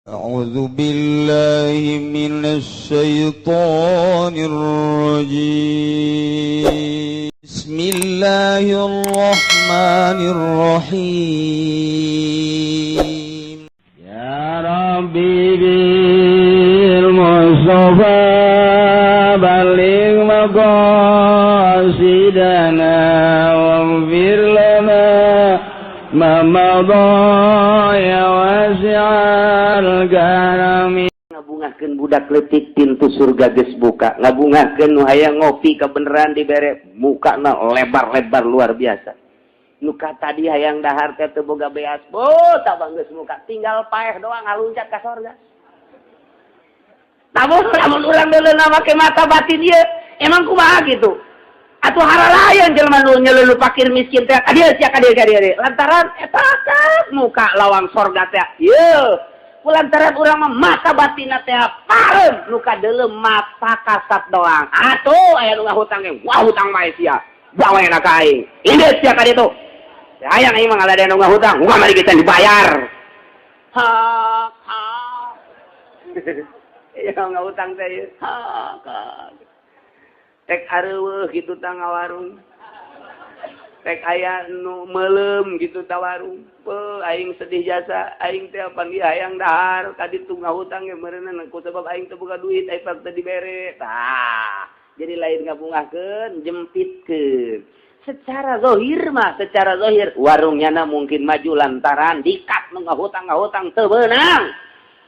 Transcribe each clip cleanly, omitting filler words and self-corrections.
أعوذ بالله من الشيطان الرجيم. بسم الله الرحمن الرحيم. يا ربي بالمصطفى بلغ مقاصدنا واغفر لنا ما مضى يا واسع الكرم. Ngabungahkeun budak leutik, pintu surga geus buka. Ngabungahkeun nu hayang ngopi, kebenaran dibere, mukana lebar-lebar luar biasa. Nu tadi hayang dahar teh teu boga beas, oh tabang geus muka, tinggal paeh doang ngaluncat ka sorga. Namun lamun urang deuleu make mata batin ieu, emang kumaha gitu? Atuh haralayan jelema nu nyelulu fakir miskin teh, kadieu sia, kadieu, kadieu, lantaran eta muka lawang sorga teh ieu. Lantaran urang mah mata batinna teh pareum, nu kadeuleu mata kasat doang. Atuh aya nu ngahutang ge, wah, hutang mah sia, bawa enak ka aing, ini sia ka ditu. Hayang aing mah ngalada nu ngahutang, wah, mari kita dibayar. Ha ha, ya ngahutang teh ha ha, rek areuweuh kitu tah ngawarung, rek aya nu meuleum gitu ta warung. Beuh, aing sedih jasa aing teh, panggih hayang dahar ka ditu ngahutang ge meureunna ku sebab aing teu boga duit, aing teu dibere. Tah, jadi lain ngabungahkeun, jempitkeun. Secara zahir mah, secara zahir warungnya na mungkin maju lantaran dikat nu ngahutang, ngahutang teu beunang.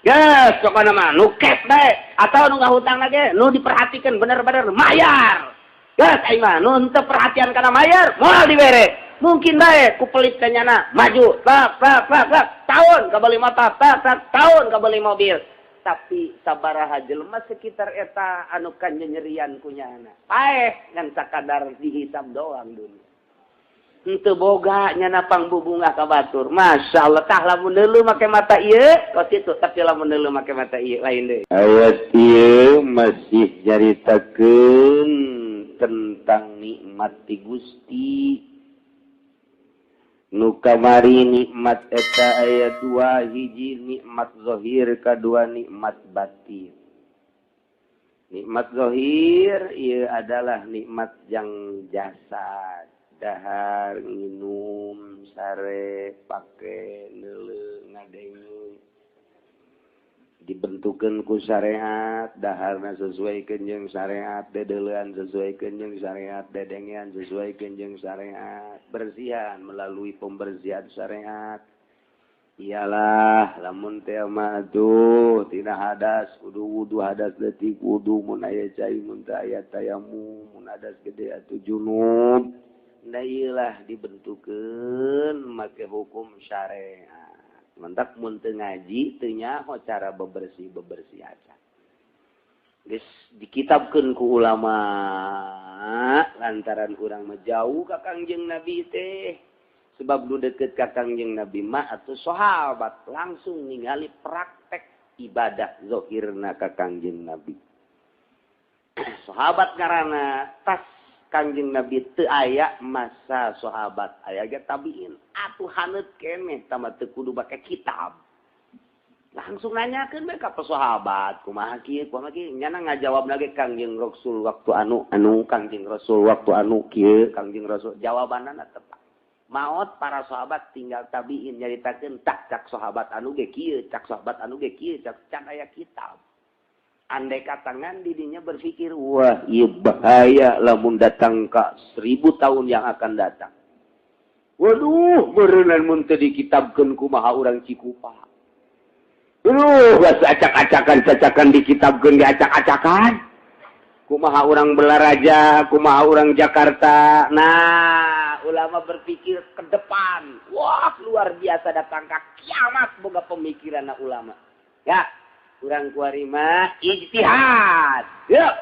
Geus pokona mah nu cash bae atau nu ngahutang lagi nu diperhatikan bener-bener mayar. Geus aing mah nu henteu perhatian kana mayar moal dibere. Mungkin bae ku pelit kanyana maju, tak tak tak tak, tahun kabeli motor, tak tak, tahun kabeli mobil. Tapi sabaraha jelema sekitar eta anu kanyerian kunyana? Paeh, ngan sakadar dihisab doang dunia. Henteu boga nyana pangbubungah ka batur. Masya Allah, tah lamun deuleu make mata ieu kos itu, tapi lamun deuleu make mata ieu lain deui. Ayat ieu masih nyaritakeun tentang nikmat ti Gusti. Nu kamari nikmat eta aya dua: hiji nikmat zahir, kadua nikmat batin. Nikmat zahir ieu adalah nikmat yang jasad, dahar, nginum, sare, pake, neuleu, ngadenge, dibentukeun ku syariat. Daharna sesuai jeung syariat, dedeleuan sesuai jeung syariat, dedengean sesuai jeung syariat, bersihan melalui pembersihan syariat. Iyalah, lamun teh mah tuh tina hadas kudu wudu, hadas leutik wudu, mun aya cai, mun teu aya tayamum, mun hadas gede atuh junub. Nah, iyalah dibentukeun make hukum syariat. Mantak mun teu ngaji teu nyaho cara bebersih bebersih aja. Geus dikitabkeun ku ulama, lantaran urang mah jauh ka Kangjeng Nabi teh. Sebab nu deket ka Kangjeng Nabi mah atuh sahabat, langsung ningali praktek ibadah zahirna ka Kangjeng Nabi. Sahabat karana tas Kangjeng Nabi teu aya, masa sahabat aya ge tabiin atuh haneut keneh, tama teu kudu make kitab, langsung nanyakeun bae ka sahabat, kumaha kieu, kumaha kieu. Nyana ngajawab lagi Kangjeng Rasul waktu anu anu, Kangjeng Rasul waktu anu kieu, Kangjeng Rasul jawabanna tepat. Maot para sahabat, tinggal tabiin nyaritakeun, tak cak sahabat anu ge kieu, cak sahabat anu ge kieu, cak can aya kitab. Andai katangan didinya berpikir, wah, iya bahaya lamun datang ke 1000 tahun yang akan datang. Waduh, berenang mun teu dikitabkeun kumaha urang Cikupa? Aduh, bahasa acak-acakan, cacakan dikitabkeun ge acak-acakan. Kumaha urang Balaraja, kumaha urang Jakarta? Nah, ulama berpikir ke depan. Wah, luar biasa, datang ke kiamat boga pemikiran ulama. Ya, kurang kuarima ijtihad. Yuk.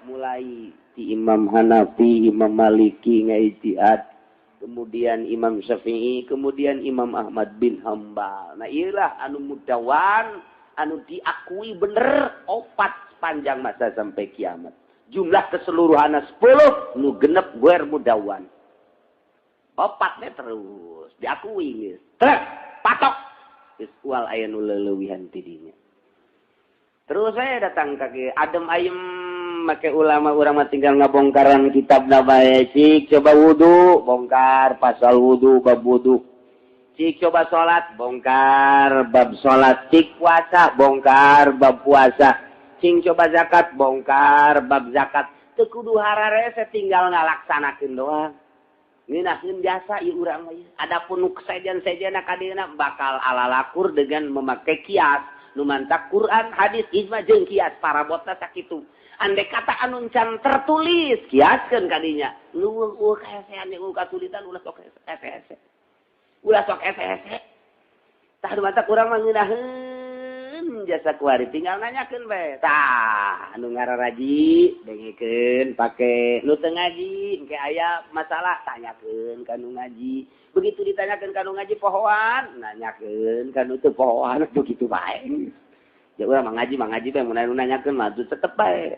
Mulai di Imam Hanafi, Imam Maliki ijtihad, kemudian Imam Syafi'i, kemudian Imam Ahmad bin Hambal. Nah, iyalah anu mudawan, anu diakui bener opat sepanjang masa sampai kiamat. Jumlah keseluruhan 10, nu genep gue mudawan. Opatnya terus diakui. Terus patok. Geus ual aya nu leulewihan ti dinya. Terus saya datang ka kieu adem ayem make ulama urang mah tinggal ngabongkaran kitabna bae. Cik coba wudu, bongkar pasal wudu, bab wudu. Cik coba salat, bongkar bab salat. Cik puasa, bongkar bab puasa. Cing coba zakat, bongkar bab zakat. Teu kudu hararese tinggal ngalaksanakeun doang. Ngeunaheun jasa ieu urang mah. Adapun nu sejen-sejenna ka dieuna bakal alalakur dengan memakai kias. Nu mantak Quran, hadis, ijma jeung kias parabotna sakitu. Andai kata anu can tertulis kiaskeun ka dinya. Leuweung kahesean eueuh kasulitan ulah sok hese-hese. Ulah sok hese-hese. Tah nu mantak urang mah ngeunaheun jasa kuari tinggal nanyakeun bae. Tah anu ngararaji dengekeun pake, nu teu ngaji engke aya masalah tanyakeun ka nu ngaji. Begitu ditanyakeun ka nu ngaji pohoan, nanyakeun ka nu teu pohoan begitu bae. Ya urang mah ngaji bae mun anu nanyakeun mah tetep bae.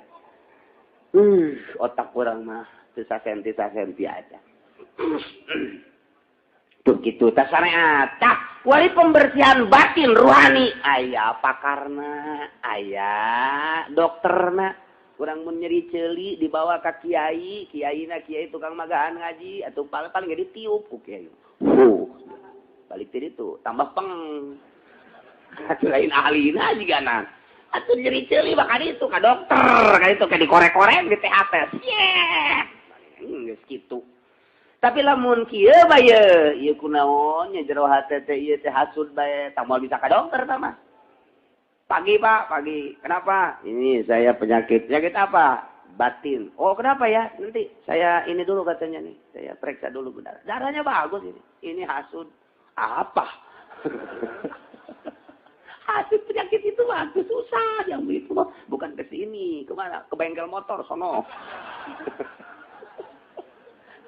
Otak urang mah teu sasenti-sasenti aja. Begitu tah syariat. Tah wali pembersihan batin ruhani aya pakarna, aya dokterna. Urang mun nyeri ceuli dibawa ka kiai, kiaina kiai tukang magahan ngaji atuh paling ge ditiup ku kiai. Balik ti ditu tambah peng. Atuh lain ahlina jigana. Atuh nyeri ceuli bakal itu ka dokter, ka itu ka dikorek-korek di THT. Siep. Geus kitu. Tapi lamun kieu bae ieu kunaon nya jero hate teh ieu teh hasud bae, tah moal bisa ka dokter tah mah. Pagi Pak, pagi. Kenapa? Ini saya penyakit. Penyakit apa? Batin. Oh, kenapa ya? Nanti saya ini dulu katanya nih. Saya periksa dulu benar. Darahnya bagus ini. Ini hasud. Apa? Hasud penyakit itu bagus, susah yang itu mah. Bukan ke sini, kemana? Ke bengkel motor sono.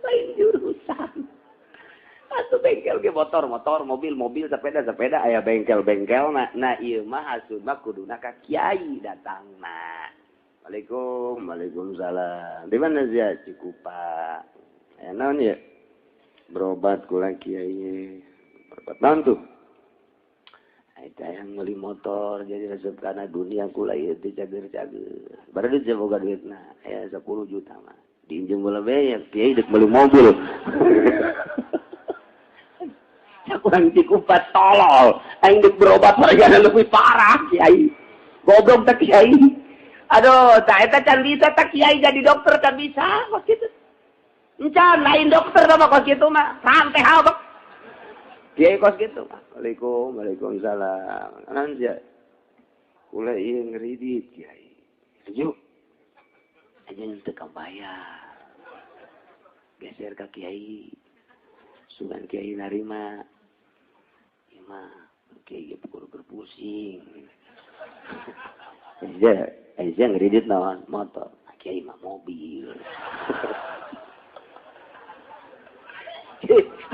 Lain jurusan. Atuh bengkel ge motor, motor, mobil, mobil, sepeda, sepeda, aya bengkel-bengkel. Nah ieu mah hasud mah kuduna ka kiai datangna. Waalaikum, waalaikumsalam. Di mana sia? Cikupa. Aya naon ieu? Berobat kula kiai. Berobat naon tuh? Eta yang meuli motor jadi resep kana dunia kula ieu teh cager-cager. Baru duit boga duitna, aya 10 juta mah. Diinjem bola bae kiai dek meuli mobil. Kurang Cikupa tolol, aing dek berobat hargana lebih parah kiai. Goblok teh kiai. Aduh, tah eta can bisa tah kiai jadi dokter can bisa kos kitu. Encan lain dokter mah kos kitu mah, santai habek. Kiai kos kitu mah. Waalaikum, waalaikumsalam. Naon sia? Kula ieu ngeridit kiai. Yuk. Aja teu kabayar. Geser ka kiai. Sugan kiai narima. Ieu mah kiai ge pukul berpusing. Aja ngeridit naon motor. Kiai mah mobil.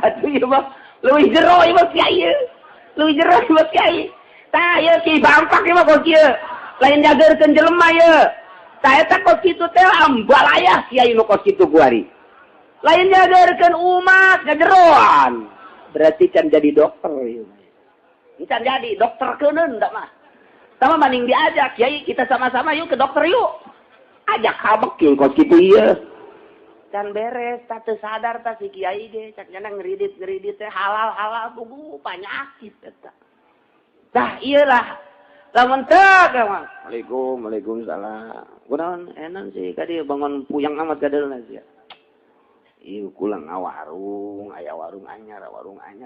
Atuh ieu mah leuwih jero ieu mah kiai. Leuwih jero ieu mah kiai. Tah ieu kiai bangpak ieu mah kos kieu. Lain jageurkeun jelema ieu. Tah eta kos kitu teh ambalayah kiai nu kos kitu kuari. Lain jageurkeun umat ngajeroan. Berarti can jadi dokter ieu mah. Can jadi dokter keuneun da mah. Sama banding diajak, kiai kita sama-sama yuk ke dokter yuk. Ajak habek kieu kos kitu ieu. Can beres, tak teu sadar tah si kiai ge, cak nyana ngeridit-ngeridit teh halal-halal bubu penyakit eta. Tah ieu lah. Lamun teu mah. Waalaikum, waalaikumsalam. Kunaon enan sih ka dieu bangun puyang amat ka deulna sia. Ieu kula ngawarung, aya warung anyar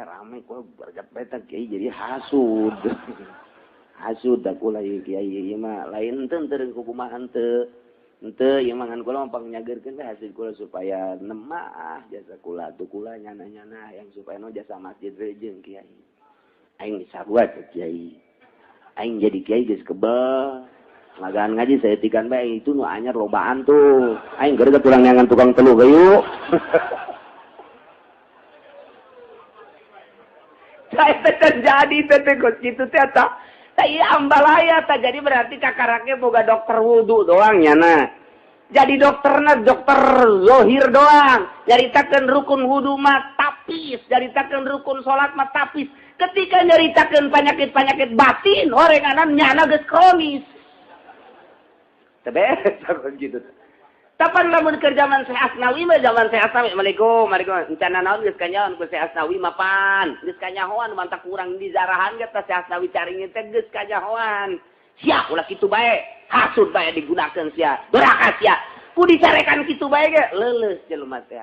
rame kula bergat bae tah kiai jadi hasud. Hasud da kula ieu kiai ieu mah lain teu teu kumaha teu. Henteu ieu mah ngan kula mah pangnyageukeun teh hasil kula supaya nemah jasa kula tuh kula nyana-nyana yang supaya no jasa masjid rejeng kiai. Aing sarua teh kiai. Aing jadi kiai geus kebel. Magaan ngaji saya tikan bae itu nu anyar lobaan tuh. Aing geureuh kurang neangan tukang telu gayuk. Saya teh terjadi teh kos kitu teh eta. Tah ieu ambalaya tah jadi berarti kakaraknya boga dokter wudu doang nyana. Jadi dokterna dokter zohir doang. Nyaritakeun rukun wudu mah tapis, nyaritakeun rukun salat mah tapis. Ketika nyaritakeun penyakit-penyakit batin orenganan nyana geus kronis. Teu beres gitu. Tapan lamun keur zaman Syekh Asnawi mah zaman Syekh Asnawi Assalamualaikum, waalaikumsalam. Encana naon geus kanyahoan ku Syekh Asnawi mapan. Geus kanyahoan mantak kurang dizarahan ge tah Syekh Asnawi caringin teh geus kanyahoan. Sia ulah kitu bae, hasud bae digunakeun sia, doraka sia. Ku dicarekan kitu bae ge leuleus jelema teh.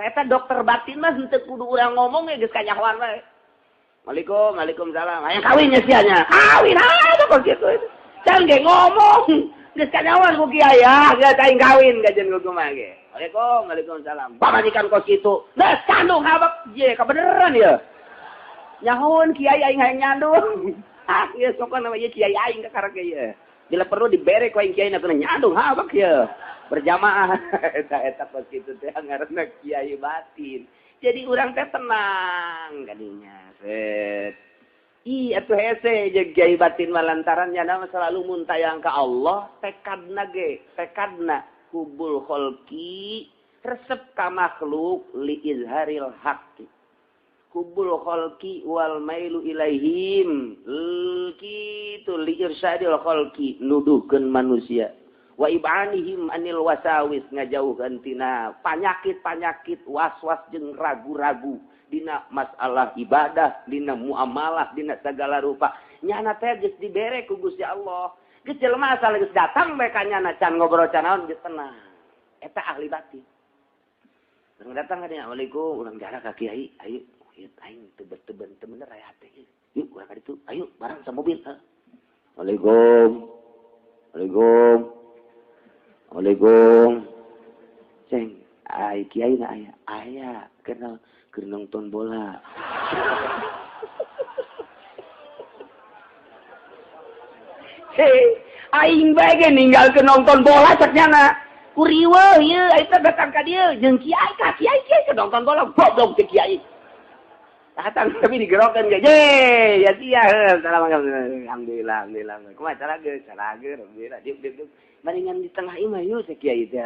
Eta dokter batin mah henteu kudu urang ngomong ge geus kanyahoan bae. Waalaikum, waalaikumsalam. Hayang kawin nya sia nya. Kawin ah kok kitu. Can ge ngomong. Geus kanyahoan ku kiai ah, geus aing kawin kajen ku kumaha ge. Waalaikum, waalaikumsalam. Pamajikan kos kitu. Geus kandung habak ye kabeneran ye. Nyahoan kiai aing hayang nyandung. Ah, geus sokona mah ieu kiai aing ka karek ye. Bila perlu dibere ku aing kiai na kena nyandung habak ye. Berjamaah eta eta kos kitu teh ngaranna kiai batin. Jadi urang teh tenang kadinya. Set. Ih, atuh hese jeung kiai batin mah lantaran nya mah selalu muntayang ka Allah, tekadna ge, tekadna hubul kholqi resep ka makhluk li izharil haqqi. Hubul kholqi wal mailu ilaihim kitu li irsyadil kholqi nuduhkeun manusia. Wa ibanihim anil wasawis ngajauhkeun tina panyakit-panyakit was-was jeung ragu-ragu dina masalah ibadah, dina muamalah, dina segala rupa. Nyana teh geus dibere ku Gusti Allah. Geus jelema asal geus datang bae ka nyana can ngobrol can naon geus tenang. Eta ahli batin. Urang datang ka dinya, "Assalamualaikum, urang jarak ka kiai." Ayo, ieu aing teu teu bener aya hate. Yuk urang ka ditu. Ayo bareng sa mobil. Assalamualaikum. Assalamualaikum. Assalamualaikum. Ceng, ai kiai na aya. Aya, kenal keur nonton bola. Hei, aing bae ge ninggalkeun nonton bola cek nyana. Ku riweuh ieu eta datang ka dieu jeung kiai ka kiai kiai keur nonton bola goblok teh kiai. Datang tapi digerokeun ge. Ye, ya sia heuh, alhamdulillah, alhamdulillah. Kumaha cara geus, cara geus, alhamdulillah. Diuk diuk diuk. Maringan di tengah imah yeuh teh kiai teh.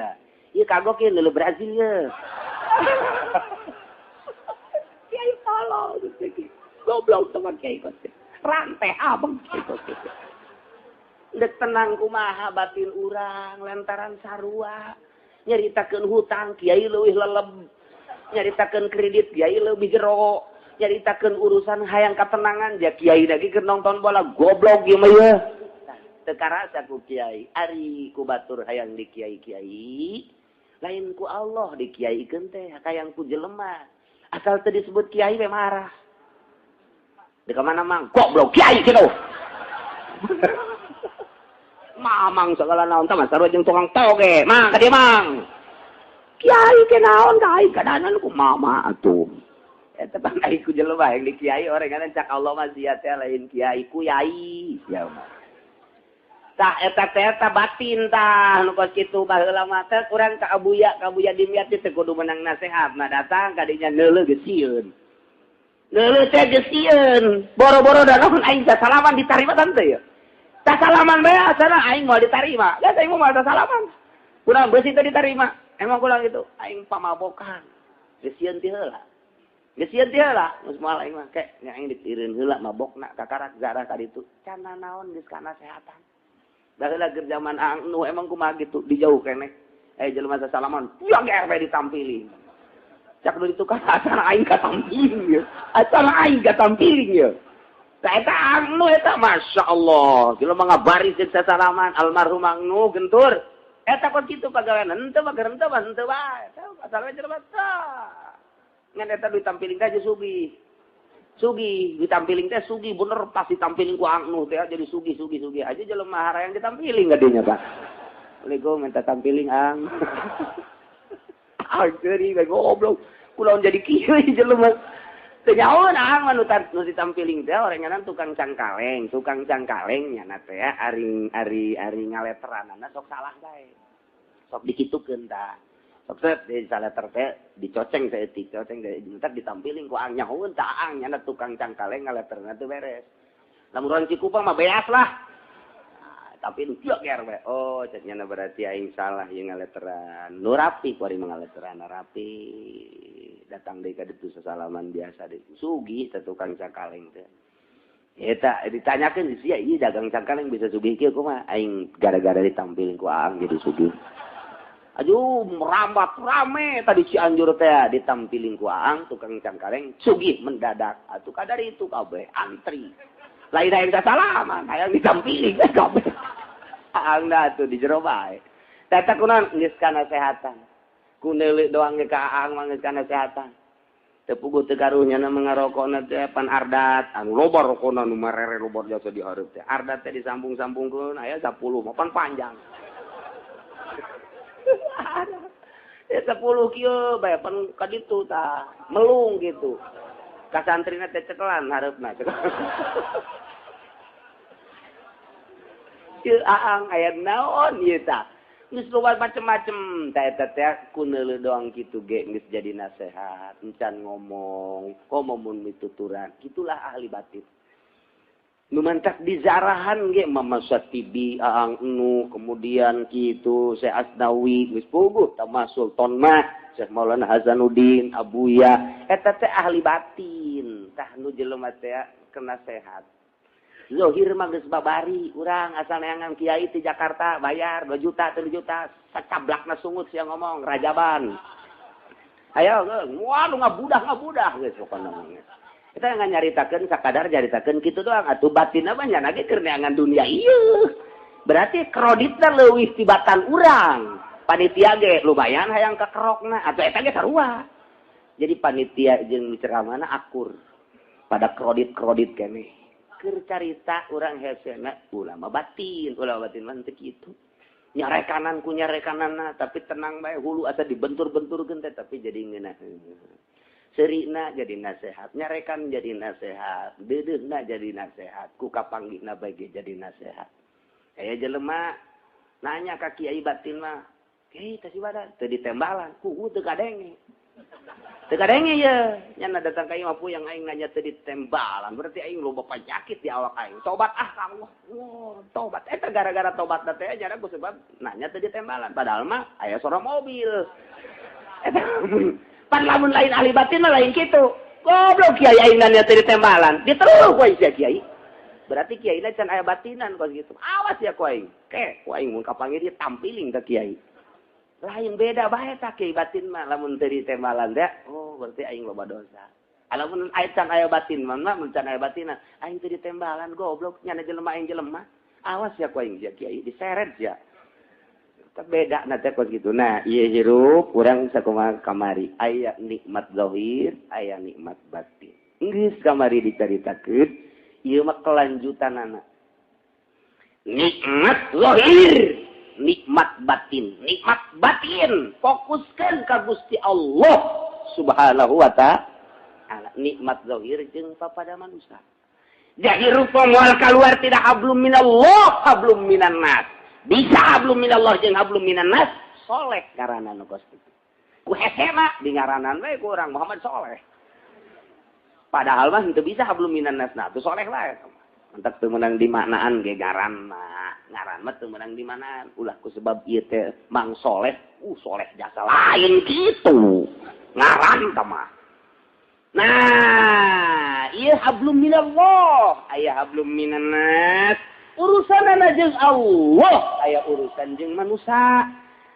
Ieu kagok ieu leuleuh Brazil ye. Kiai tolong goblok teman kiai kos rantai abang kiai kos ndek tenang kumaha batin urang lantaran sarua nyaritakeun hutang kiai leuwih leleb nyaritakeun kredit kiai leuwih jero nyaritakeun urusan hayang katenangan ja kiai lagi keur nonton bola goblok ieu mah ye teu karasa ku kiai ari ku batur hayang di kiai-kiai lain ku Allah di kiaikeun teh hayang ku jelema asal teu disebut kiai we marah. Di mana mang? Goblok kiai kitu. Mamang segala naon tah sarua jeung tukang toge. Mang ka dieu mang. Kiai ke naon ka aing kadanan ku mama atuh. Eta pan aing ku jelema yang di kiai orenganan cak Allah mah sia teh lain kiai ku yai sia mah. Tah eta teh eta batin tah nu kos kitu baheula mah teh urang ka Abuya Dimyati teh kudu menang nasehat. Nah datang ka dinya neuleuh geus sieun. Neuleuh teh geus sieun. Boro-boro da naon aing salaman ditarima tante ya. Tah salaman bae asana aing moal ditarima. Geus aing moal salaman. Kurang beusi teh ditarima. Emang kurang gitu aing pamabokan. Geus sieun ti heula. Geus sieun ti heula geus moal aing mah ke nya aing ditireun heula mabokna kakarak zarah ka ditu. Can naon geus kana sehatan. Baheula keur zaman anu emang kumaha gitu dijauh keneh. Jelema sasalaman, yang RW ditampiling. Cak nu ditu kan asal aing katampiling ye. Asal aing katampiling ye. Tah eta anu eta masyaallah. Jelema ngabaris jeung sasalaman almarhum anu gentur. Eta kok kitu pagawean henteu mah henteu mah henteu bae. Eta asal we jelema tah. Ngan eta ditampiling teh sugih. Sugih ditampiling teh sugih bener pas ditampiling ku angnuh teh jadi sugih sugih sugih aja jelema harayang ditampiling gadinya Pak. Assalamualaikum minta tampiling ang. Ageuri bae goblok. Kulaon jadi kieu jelema. Teu nyahoeun ang mah nu ditampiling teh orenganan tukang cangkaleng nyana teh ari ari ari ngaleteranana sok salah bae. Sok dikitukeun tah. Sok di saleter teh dicoceng saeutik, coceng entar ditampiling ku ang nyahoeun tah ang nyana tukang cangkaleng ngaleterna teu beres. Lamun urang Cikupa mah beas lah. Tapi nu joger we. Oh, cek nyana berarti aing salah ieu ngaleteran. Nu rapi kuari mangaleteran rapi. Datang deui ka ditu sasalaman biasa deui. Sugih teh tukang cangkaleng teh. Eta ditanyakeun sia ieu dagang cangkaleng bisa sugih kieu kumaha? Aing gara-gara ditampilin ku Aang jadi sugih. Aduh, merambat rame tadi Cianjur teh ditampilin ku Aang tukang cangkaleng sugih mendadak. Atuh kadar itu kabeh antri. Lain hayang sasalaman, hayang ditampilin kabeh. Aang da atuh di jero bae. Teh kunaon geus kana sehatan. Ku neuleuk doang ge ka Aang mah geus kana sehatan. Teu puguh teu karunya na ngarokona teh pan ardat, anu loba rokona nu marere loba jasa di hareup teh. Ardat teh disambung-sambungkeun aya 10 mah pan panjang. Ya 10 kieu bae pan ka ditu tah, melung gitu. Ka santrina teh cekelan hareupna. Ieu Aang aya naon ieu tah? Geus loba macem-macem tah eta teh ku neuleuh doang kitu ge geus jadi nasehat, encan ngomong, komo mun mituturan. Kitulah ahli batin. Nu mantak dizarahan ge Mama Satibi Aang Nu kemudian kitu Syekh Asnawi geus puguh tamas Sultan mah Syekh Maulana Hasanuddin Abuya eta teh ahli batin tah nu jelema teh kena sehat. Zohir mah geus babari urang asal neangan kiai ti Jakarta bayar 2 juta 3 juta sacablakna sungut sia ngomong rajaban. Ayo waduh ngabudah geus pokona mah. Kita nggak nyaritakan sakadar nyaritakan gitu doang atuh batin apa nya lagi keur neangan dunia ieu. Berarti kreditna leuwih tibatan urang. Panitia ge lumayan hayang kakerokna atuh eta ge sarua. Jadi panitia jeung ceramahna akur pada kredit-kredit keneh. Keur carita urang hesena ulama batin mah teu kitu. Nyarekanan ku nyarekananna tapi tenang bae hulu asa dibentur-benturkeun teh tapi jadi ngeunaheun. Serina jadi nasehat, nyarekan jadi nasehat, deudeuhna jadi nasehat, ku kapanggihna bae ge jadi nasehat. Aya jelema nanya ka kiai batin mah, "Kiai teh si badan teu ditembalan, ku teu kadenge." Teu kadenge ye, nya datang ka ieu mah puyang aing nanya teu ditembalan, berarti aing loba penyakit di awak aing. Tobat ah ka Allah. Wah, tobat. Eta gara-gara tobat teh nya ku sebab nanya teu ditembalan, padahal mah aya sora mobil. Eta pan lamun lain ahli batin mah lain kitu. Goblok kiai aing nanya teu ditembalan, diteluh ku aing sia kiai. Berarti kiai na can aya batinan kos kitu. Awas ya ku aing. Ke ku aing mun kapanggih dia tampiling ka kiai. Lain beda bae tah kiai batin mah lamun teu ditembalan teh, oh berarti aing loba dosa. Lamun aya can aya batin mah mun can aya batinan, aing teu ditembalan goblok nyana jelema aing jelema. Awas ya ku aing sia kiai diseret sia. Beda nanti kos gitu. Nah, ieu hirup urang sakumaha kamari aya nikmat zahir, aya nikmat batin. Geus kamari dicaritakeun, ieu mah kelanjutanana. Nikmat zahir, nikmat batin. Nikmat batin fokuskeun ka Gusti Allah Subhanahu wa ta'ala. Nikmat zahir jeung papada manusia. Jahirup moal kaluar tidak hablum minallah, hablum minan nas. Bisa hablum minallah jeung hablum minan nas, soleh ngaranna nu kos kitu. Ku hesena di ngaranan we ku urang Muhammad Soleh. Padahal mah henteu bisa hablum minan nas, nah atuh soleh lah. Mantak teu meunang dimaknaan ge ngaranna. Ngaran mah teu meunang dimaknaan. Ulah ku sebab ieu teh Mang Soleh, soleh jasa lain kitu. Ngaran tah mah. Nah, ieu hablum minallah, aya hablum minan nas. Urusanana jeung Allah, aya urusan jeung manusia.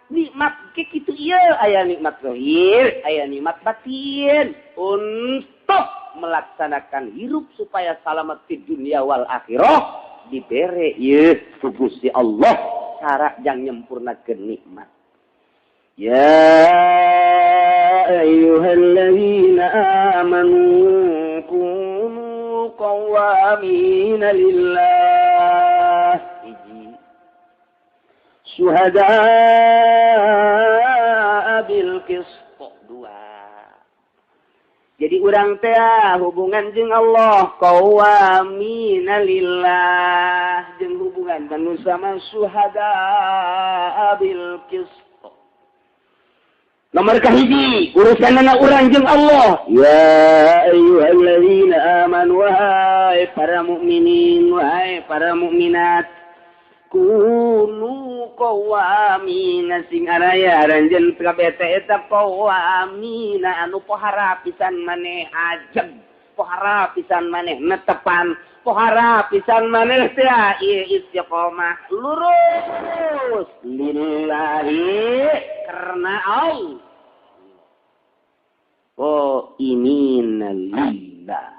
Nikmat ke kitu ieu, aya nikmat zahir, aya nikmat batin. Untuk melaksanakan hirup supaya selamat di dunia wal akhirah dibere ieu ku Gusti Allah cara jang nyempurnakeun nikmat. Ya ayyuhalladzina amanu kunu qawwamina lillah syuhada bil qist. Dua. Jadi urang teh hubungan jeung Allah qawwamina lillah jeung hubungan manusia mah syuhada bil qist. Nomor kahiji urusanana urang jeung Allah. Ya ayyuhalladzina amanu wahai para mukminin wahai para mukminat Kunu qawamina sing araya aranjeun kabeh teh eta qawamina anu pohara pisan maneh ajeg, pohara pisan maneh netepan, pohara pisan maneh teh ieu istiqomah lurus lillahi karena Allah. Oh imina lillah.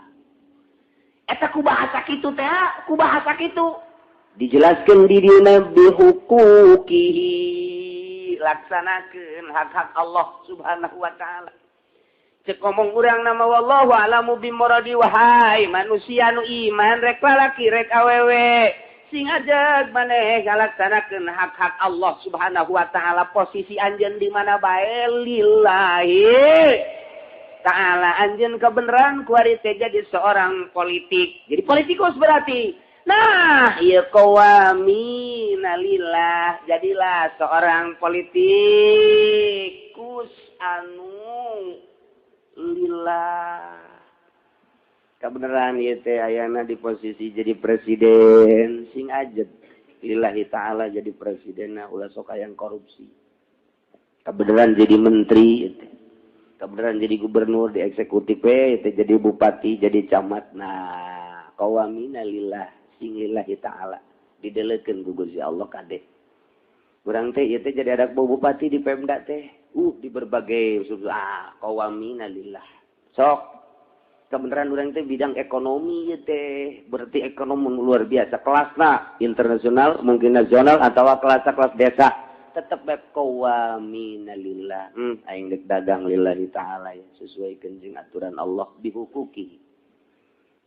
Eta ku bahasa kitu teh, ku bahasa kitu dijelaskan di dina bihuquqihi, laksanakeun hak-hak Allah Subhanahu wa taala. Cek ngomong urang nama wallahu alamu bimuradi, wahai manusia nu iman rek lalaki rek awewe sing ajeg maneh ngalaksanakeun hak-hak Allah Subhanahu wa taala, posisi anjeun di mana bae lillahi ta'ala. Anjeun kebenaran kuari teh jadi seorang politik, jadi politikus berarti. Nah, ieu qawamina lillah, jadilah seorang politikus anu lillah. Kebenaran ieu teh ayana di posisi jadi presiden, sing ajeg lillahi ta'ala jadi presidenna, ulah sok hayang korupsi. Kebenaran jadi menteri ieu teh. Kebenaran jadi gubernur di eksekutif ieu teh, jadi bupati, jadi camat. Nah, qawamina lillah, sing lillahi ta'ala didelekeun ku Gusti Allah kade. Urang teh ieu teh jadi adak bupati di Pemda teh, di berbagai qawamina lillah. Sok kebenaran urang teh bidang ekonomi ieu teh, berarti ekonomi luar biasa kelasna internasional, mungkin nasional atau kelas-kelas desa. Tetep bae qawamina lillah. Aing deuk dagang lillahi ta'ala ya, sesuaikeun jeung aturan Allah bihuquki.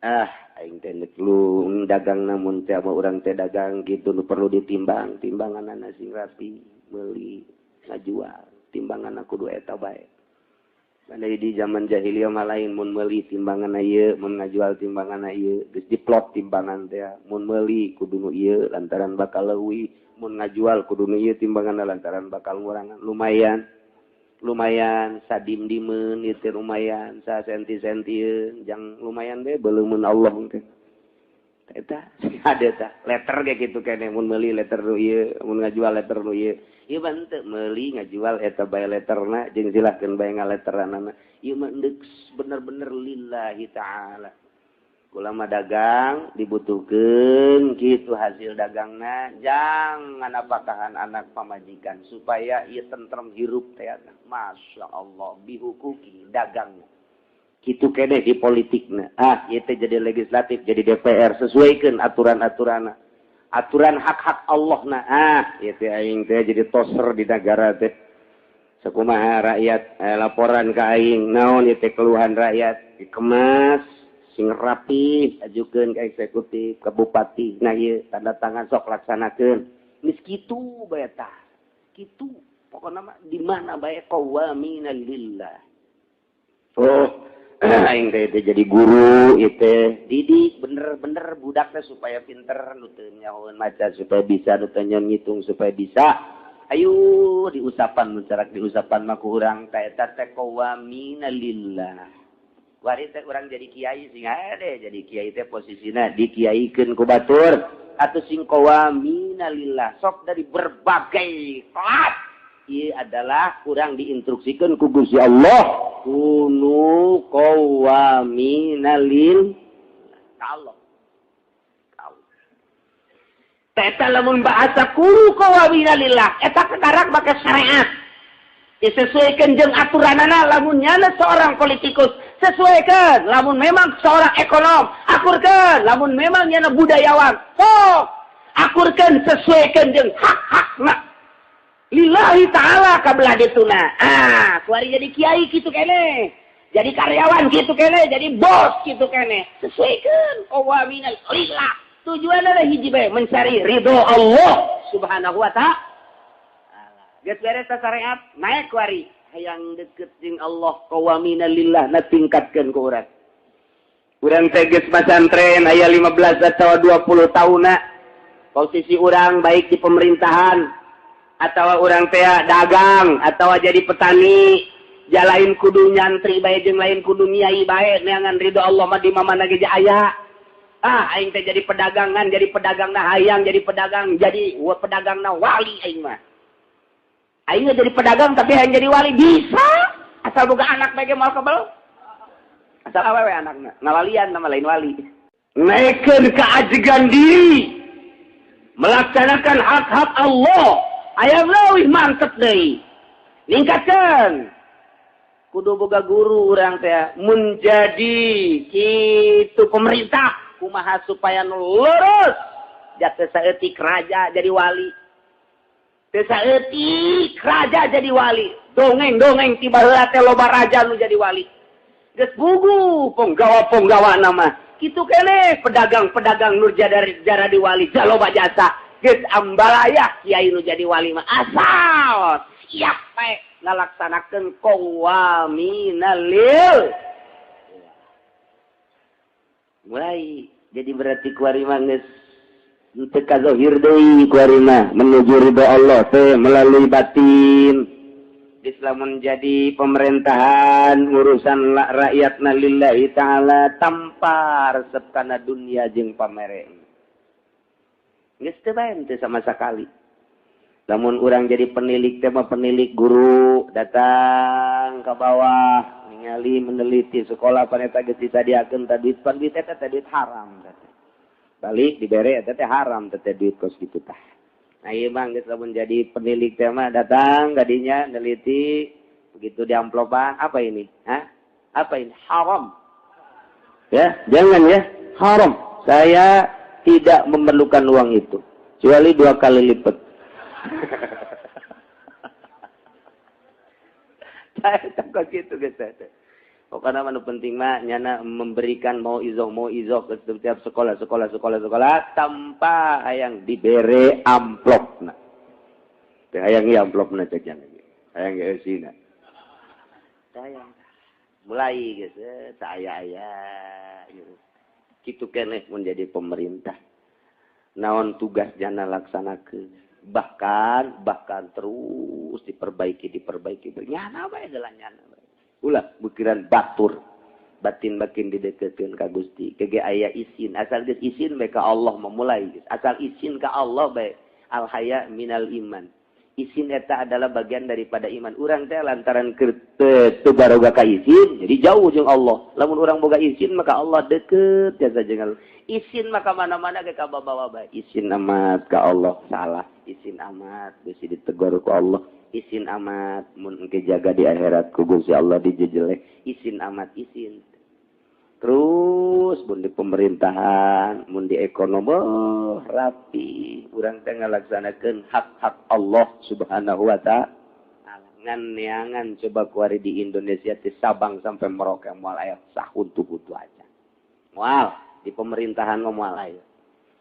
Aing teh deuk lu dagang namun teh urang teh dagang gitu nu perlu ditimbang, timbanganna sing rapi, meuli ngajual, timbanganna kudu eta bae. Andai di zaman jahiliyah mah lain, mun meuli timbanganna ieu, mun ngajual timbanganna ieu, geus diplot timbangan teh, mun meuli kudu nu ieu lantaran bakal leuwih, mun ngajual kudu nu ieu timbanganna lantaran bakal ngurangan. Lumayan lumayan sadim-dimeun ieu teh, lumayan sasenti-sentieun, jang lumayan bae beuleumeun Allah teh. Eta ada tah letter ge kitu keneh, mun meuli letter nu ieu, mun ngajual letter nu ieu. Ieu mah henteu meuli ngajual eta bae letterna jeung silahkeun bae ngaletteranana. Ieu mah endek bener-bener lillahi ta'ala. Kula mah dagang dibutuhkeun kitu hasil dagangna jangan apakahan anak pamajikan supaya ieu tentrem hirup teh. Masya Allah bihukuki dagangna. Kitu keneh di politikna. Ieu teh jadi legislatif, jadi DPR, sesuaikeun aturan-aturanna. Aturan hak-hak Allah na. Ieu teh aing teh jadi toser di negara teh. Sakumaha rakyat laporan ka aing, naon ieu teh keluhan rakyat, dikemas sing rapi, ajukeun ka eksekutif, ka bupati. Nah ieu tanda tangan sok laksanakeun. Geus kitu bae tah. Kitu pokona mah di mana bae qawamina lillah. Oh, aing teh jadi guru ieu teh didik bener-bener budak teh supaya pinter, nu teu nyahoeun maca supaya bisa, nu teu nyahoeun ngitung supaya bisa. Ayo diusapan nu carak diusapan mah ku urang teh eta teh qawamina lillah. Wari teh urang jadi kiai sing ade jadi kiai teh posisina dikiaikeun ku batur atuh sing qawamina lillah. Sok dari berbagai kelas ieu adalah kurang diinstruksikeun ku Gusti Allah. Kunu qawamina lil Allah. Eta lamun bahasa kunu qawamina lillah eta kekarak make syariat. Disesuaikan jeung aturanana. Lamun nyana seorang politikus sesuaikan, lamun memang seorang ekonom akurkeun, lamun memang nyana budayawan sok akurkeun, sesuaikan jeung hak-hakna lillahi ta'ala kabelah dituna. Kuari jadi kiai kitu keneh, jadi karyawan kitu keneh, jadi bos kitu keneh, sesuaikan qawamina lillah. Tujuanna adalah hiji bae, mencari ridho Allah Subhanahu wa ta'ala. Geus beres syariat, naik kuari hayang deket jeung Allah qawamina lillah na tingkatkeun ku urang. Urang teh geus pasantren aya 15 atau 20 tahunna. Posisi urang baik di pemerintahan atau urang teh dagang atau jadi petani, ja lain kudu nyantri bae jeung lain kudu nyai bae, neangan ridho Allah mah di mana ge aya. Ah, aing teh jadi pedagangan, jadi pedagang na hayang, jadi pedagang, jadi pedagang na wali aing mah. Aing jadi pedagang tapi hayang jadi wali bisa. Asal boga anak bae ge moal kebel. Asal awewe anakna, ngawalian nama lain wali. Naikkeun keajegan diri, melaksanakan hak-hak Allah, aya leuwih mantep deui. Ningkatkeun. Kudu boga guru urang teh menjadi kitu pemerintah kumaha supaya nu lurus. Jatuh saeutik raja jadi wali. Teu saeutik raja jadi wali. Dongeng-dongeng ti baheula teh loba raja nu jadi wali. Geus bugu ponggawa-ponggawa nama. Kitu keneh pedagang-pedagang nu jadi wali jaloba jasa. Geus ambalaya kiai nu jadi wali mah asal siap bae ngalaksanakeun qawaminalil. Mulai jadi berarti kuari mah geus teu kazohir deui kuari mah menuju ridho Allah teh melalui batin. Islam menjadi pemerintahan urusan rakyatna lillahi ta'ala tanpa resep kana dunia jeung pamere. Geus teu bae teu sama sekali. Lamun urang jadi penilik teh mah penilik guru datang ke bawah ningali meneliti sekolah paneta geus disadiakeun tah duit pan duit eta teh duit haram teh. Balik dibere eta teh haram teh duit kos kitu tah. Nah ieu mah geus lamun jadi penilik teh mah datang kadinya neliti begitu diamplopan apa ini? Hah? Apa ini? Haram. Ya, jangan ya, haram. Saya tidak memerlukan uang itu kecuali 2 kali lipat. Saya takut gitu guys. Pokoknya mah nu penting mah nyana memberikan mau izoh ke setiap sekolah tanpa hayang dibere amplopna. Teh hayang ieu amplopna cek nya. Hayang ge eusina. Hayang. Mulai geus aya-aya kitu keneh mun jadi pemerintah. Naon tugas jana laksanakeun. Bahkan terus diperbaiki nyana bae geus nyana bae. Ulah pikiran batur batin makin dideketkeun ka Gusti kege aya isin asal geus isin bae ka Allah memulai geus asal isin ka Allah bae al haya minal iman isin eta adalah bagian daripada iman urang teh lantaran teu baroga ka isin jadi jauh jeung Allah lamun urang boga isin maka Allah deket jasa jeung Allah isin maka mana-mana ge ka babawa bae isin amat ka Allah salah isin amat bisi ditegur ku Allah isin amat mun engke jaga di akhirat ku Gusti Allah dijejeleh isin amat isin terus mun di pemerintahan mun di ekonomi oh, rapi urang teh ngalaksanakeun hak-hak Allah Subhanahu wa ta'ala ngan neangan coba kuari di Indonesia ti Sabang sampai Merauke moal aya sahuntu-huntu aja moal di pemerintahan mah moal aya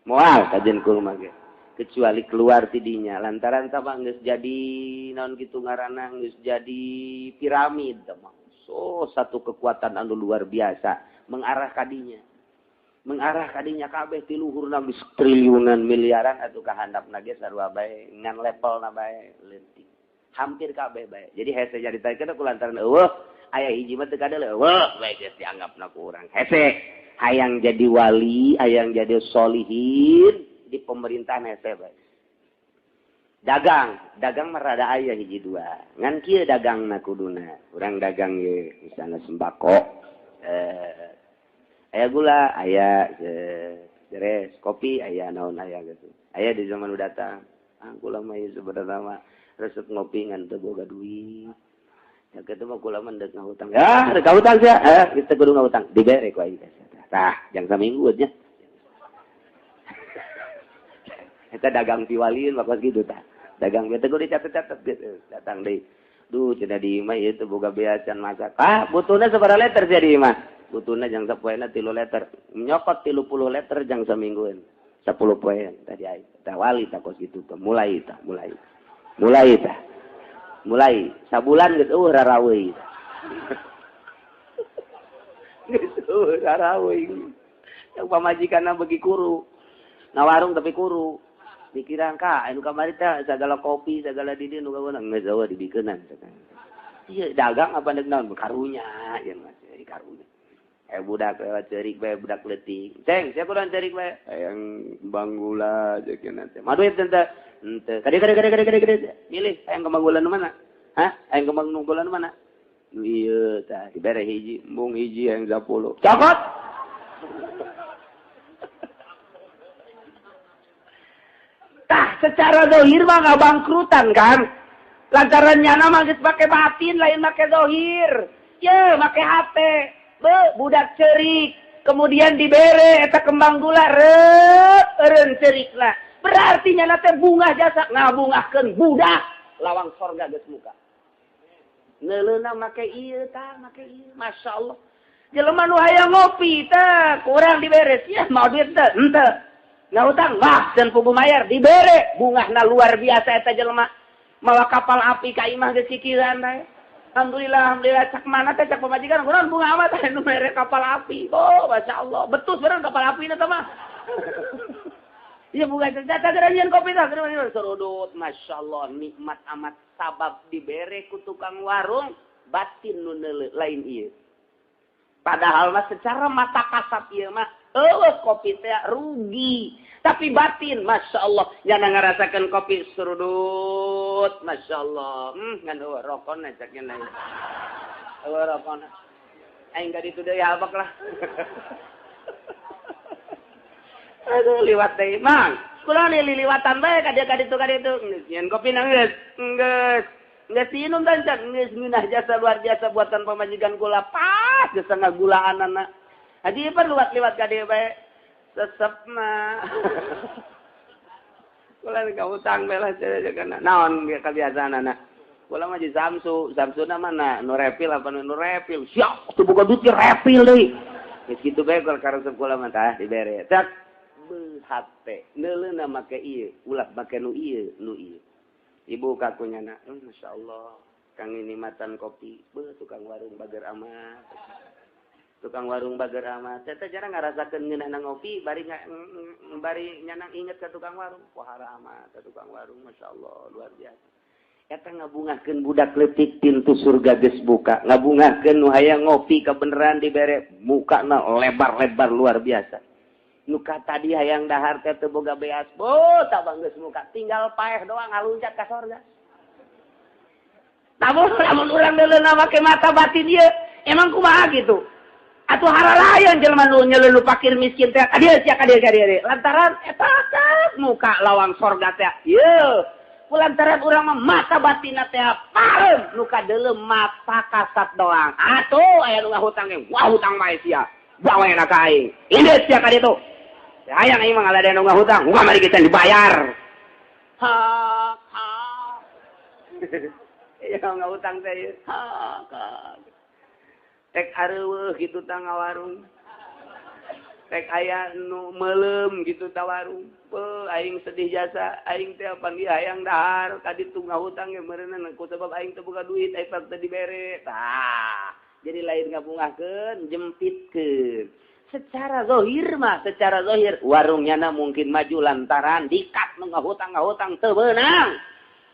moal kajen kumaha ge kecuali keluar tidinya lantaran sabang geus jadi naon kitu ngaranna geus jadi piramid mah so satu kekuatan anu luar biasa mengarah kadinya kabeh ti luhurna geus triliunan miliaran atuh ka handapna ge sarua bae ngan levelna bae leutik hampir kabeh bae jadi hese jadi taikeun ku lantaran eueuh aya hiji mah teu kadeuleu eueuh bae geus dianggapna ku urang hese hayang jadi wali hayang jadi solihin di pemerintahan hese bae. Dagang mah rada aya hiji dua. Ngan kieu dagangna kuduna. Urang dagang ye misalna sembako. Aya gula, aya beres, kopi aya naon aya gitu. Aya di zaman udah datang. Ah kula mah ieu sebenarna mah resep ngopi ngan teu boga duit. Ya kitu mah kula mah deuk ngahutang. Ya, deuk ngahutang sia. Kita kudu ngahutang. Dibere ku aing teh. Tah, jang saminggu nya. Eta dagang piwalieun mah kos kitu tah. Dagang teh kudu dicatet-catet gitu. Datang deui. Duh cenah di imah ieu teu boga bea can masak. Ah, butuhna sabaraha liter sia di imah? Butuhna jang sapoena 3 liter. Nyokot 30 liter jang saminggueun. 10 poean tadi aing. Tah wali tah kos kitu tah. Mulai tah, mulai. Mulai tah. Mulai sabulan geus eueuh raraweui. Geus eueuh raraweui. Yang pamajikanna beuki kuru. Ngawarung tapi kuru. Pikiran ka anu kamari teh sagala kopi sagala di dieu nu kaweunang geus eueuh dibikeunan. Ieu dagang apa deuk naon karunya ieu mah karunya. Budak lewat cerik bae budak leutik. Ceng, siapa urang cerik bae? Hayang kembang gula ceuk teh. Mah duit teh. Henteu. Kade kade kade kade kade. Milih hayang kembang gula nu mana? Hah? Hayang kembang nu gula nu mana? Nu ieu tah dibere hiji, embung hiji hayang 10. Cokot. Tah secara zahir mah ngabangkrutan kan? Lantaran nyana mah geus make batin lain make zahir. Ye, make hate. Be, budak cerik, kemudian dibere eta kembang gula reup eureun cerikna. Berarti nyana teh bungah jasa ngabungahkeun budak lawang sorga geus muka. Neuleuna make ieu tah, make ieu. Masyaallah. Jelema nu hayang ngopi tah kurang dibere sia mau duit teh henteu. Ngahutang wah dan pugu mayar dibere bungahna luar biasa eta jelema. Mawa kapal api ka imah geus kikiran teh. Alhamdulillah, alhamdulillah cak mana teh cak pamajikan kunaon bunga amat teh nu mere kapal api. Oh, masyaallah. Betus bener kapal api na teh mah. Ieu bunga teh teh geura kopi tah geura serudut. Masyaallah nikmat amat sabab dibere ku tukang warung batin nu neuleuh lain ieu. Padahal mah secara mata kasat ieu mah eueuh kopi teh rugi. Tapi batin Masya Allah nyana ngerasakan kopi serudut Masya Allah ngan eueuh rokona cak nya eueuh rokona aing ka ditu deui habak lah. Aduh liwat deui mang kula liliwatan bae ka dieu ka ditu ka ditu geus nyeun kopi na geus geus geus diinum dan cak geus ngeunah jasa luar biasa buatan pamajikan kula pas geus ngagulaanana haji pan liwat-liwat ka dieu bae sesepna. Kula ka utang bae lah kana. Naon kebiasaanana? Kula mah di Samsu, Samsuna mana? Nu repil apa nu repil? Siap, teu boga duit repil deui. Geus kitu bae kula karesep kula mah tah dibere. Cak beuh hate, neuleuna make ieu, ulah make nu ieu, nu ieu. Ibu kakunyana, masyaallah, kang nikmatan kopi, beuh tukang warung bager amat. Tukang warung bager amat. Teh jarang ngarasakeun ngeunahna ngopi, bari bari nyanang inget ka tukang warung. Pohara amat ka tukang warung, masyaallah, luar biasa. Eta ngabungahkeun budak leutik pintu surga geus buka, ngabungahkeun nu hayang ngopi kabeneran dibere mukana lebar-lebar luar biasa. Nu ka tadi hayang dahar teh teu boga beas, boh tabang geus muka, tinggal paeh doang ngaluncat ka sorga. Lamun lamun urang neuleuna make mata batin ieu, emang kumaha kitu? Atuh haralayan jelema nu nyelulu pakir miskin teh ka dieu sia ka dieu ka dieu lantaran eta muka lawang sorga teh ieu lantaran urang mah mata batinna teh pareum nu kadeuleu mata kasat doang atuh aya nu ngahutang ge wah hutang bae sia bawa na ka aing ini sia ka ditu hayang aing mah ngaladean nu ngahutang wah mari kita dibayar ha ha ieu ngahutang teh ha ha tek areueuh kitu tah ngawarung. Tek aya nu meuleum kitu tah warung. Beuh aing sedih jasa, aing teh panggih hayang dahar ka ditu ngahutang ge meureunna ku sebab aing teu boga duit aing teu dibere. Tah, jadi lain ngabungahkeun, jempitkeun. Secara zahir mah, secara zahir warungnya na mungkin maju lantaran dikat nu ngahutang-ngahutang teu beunang.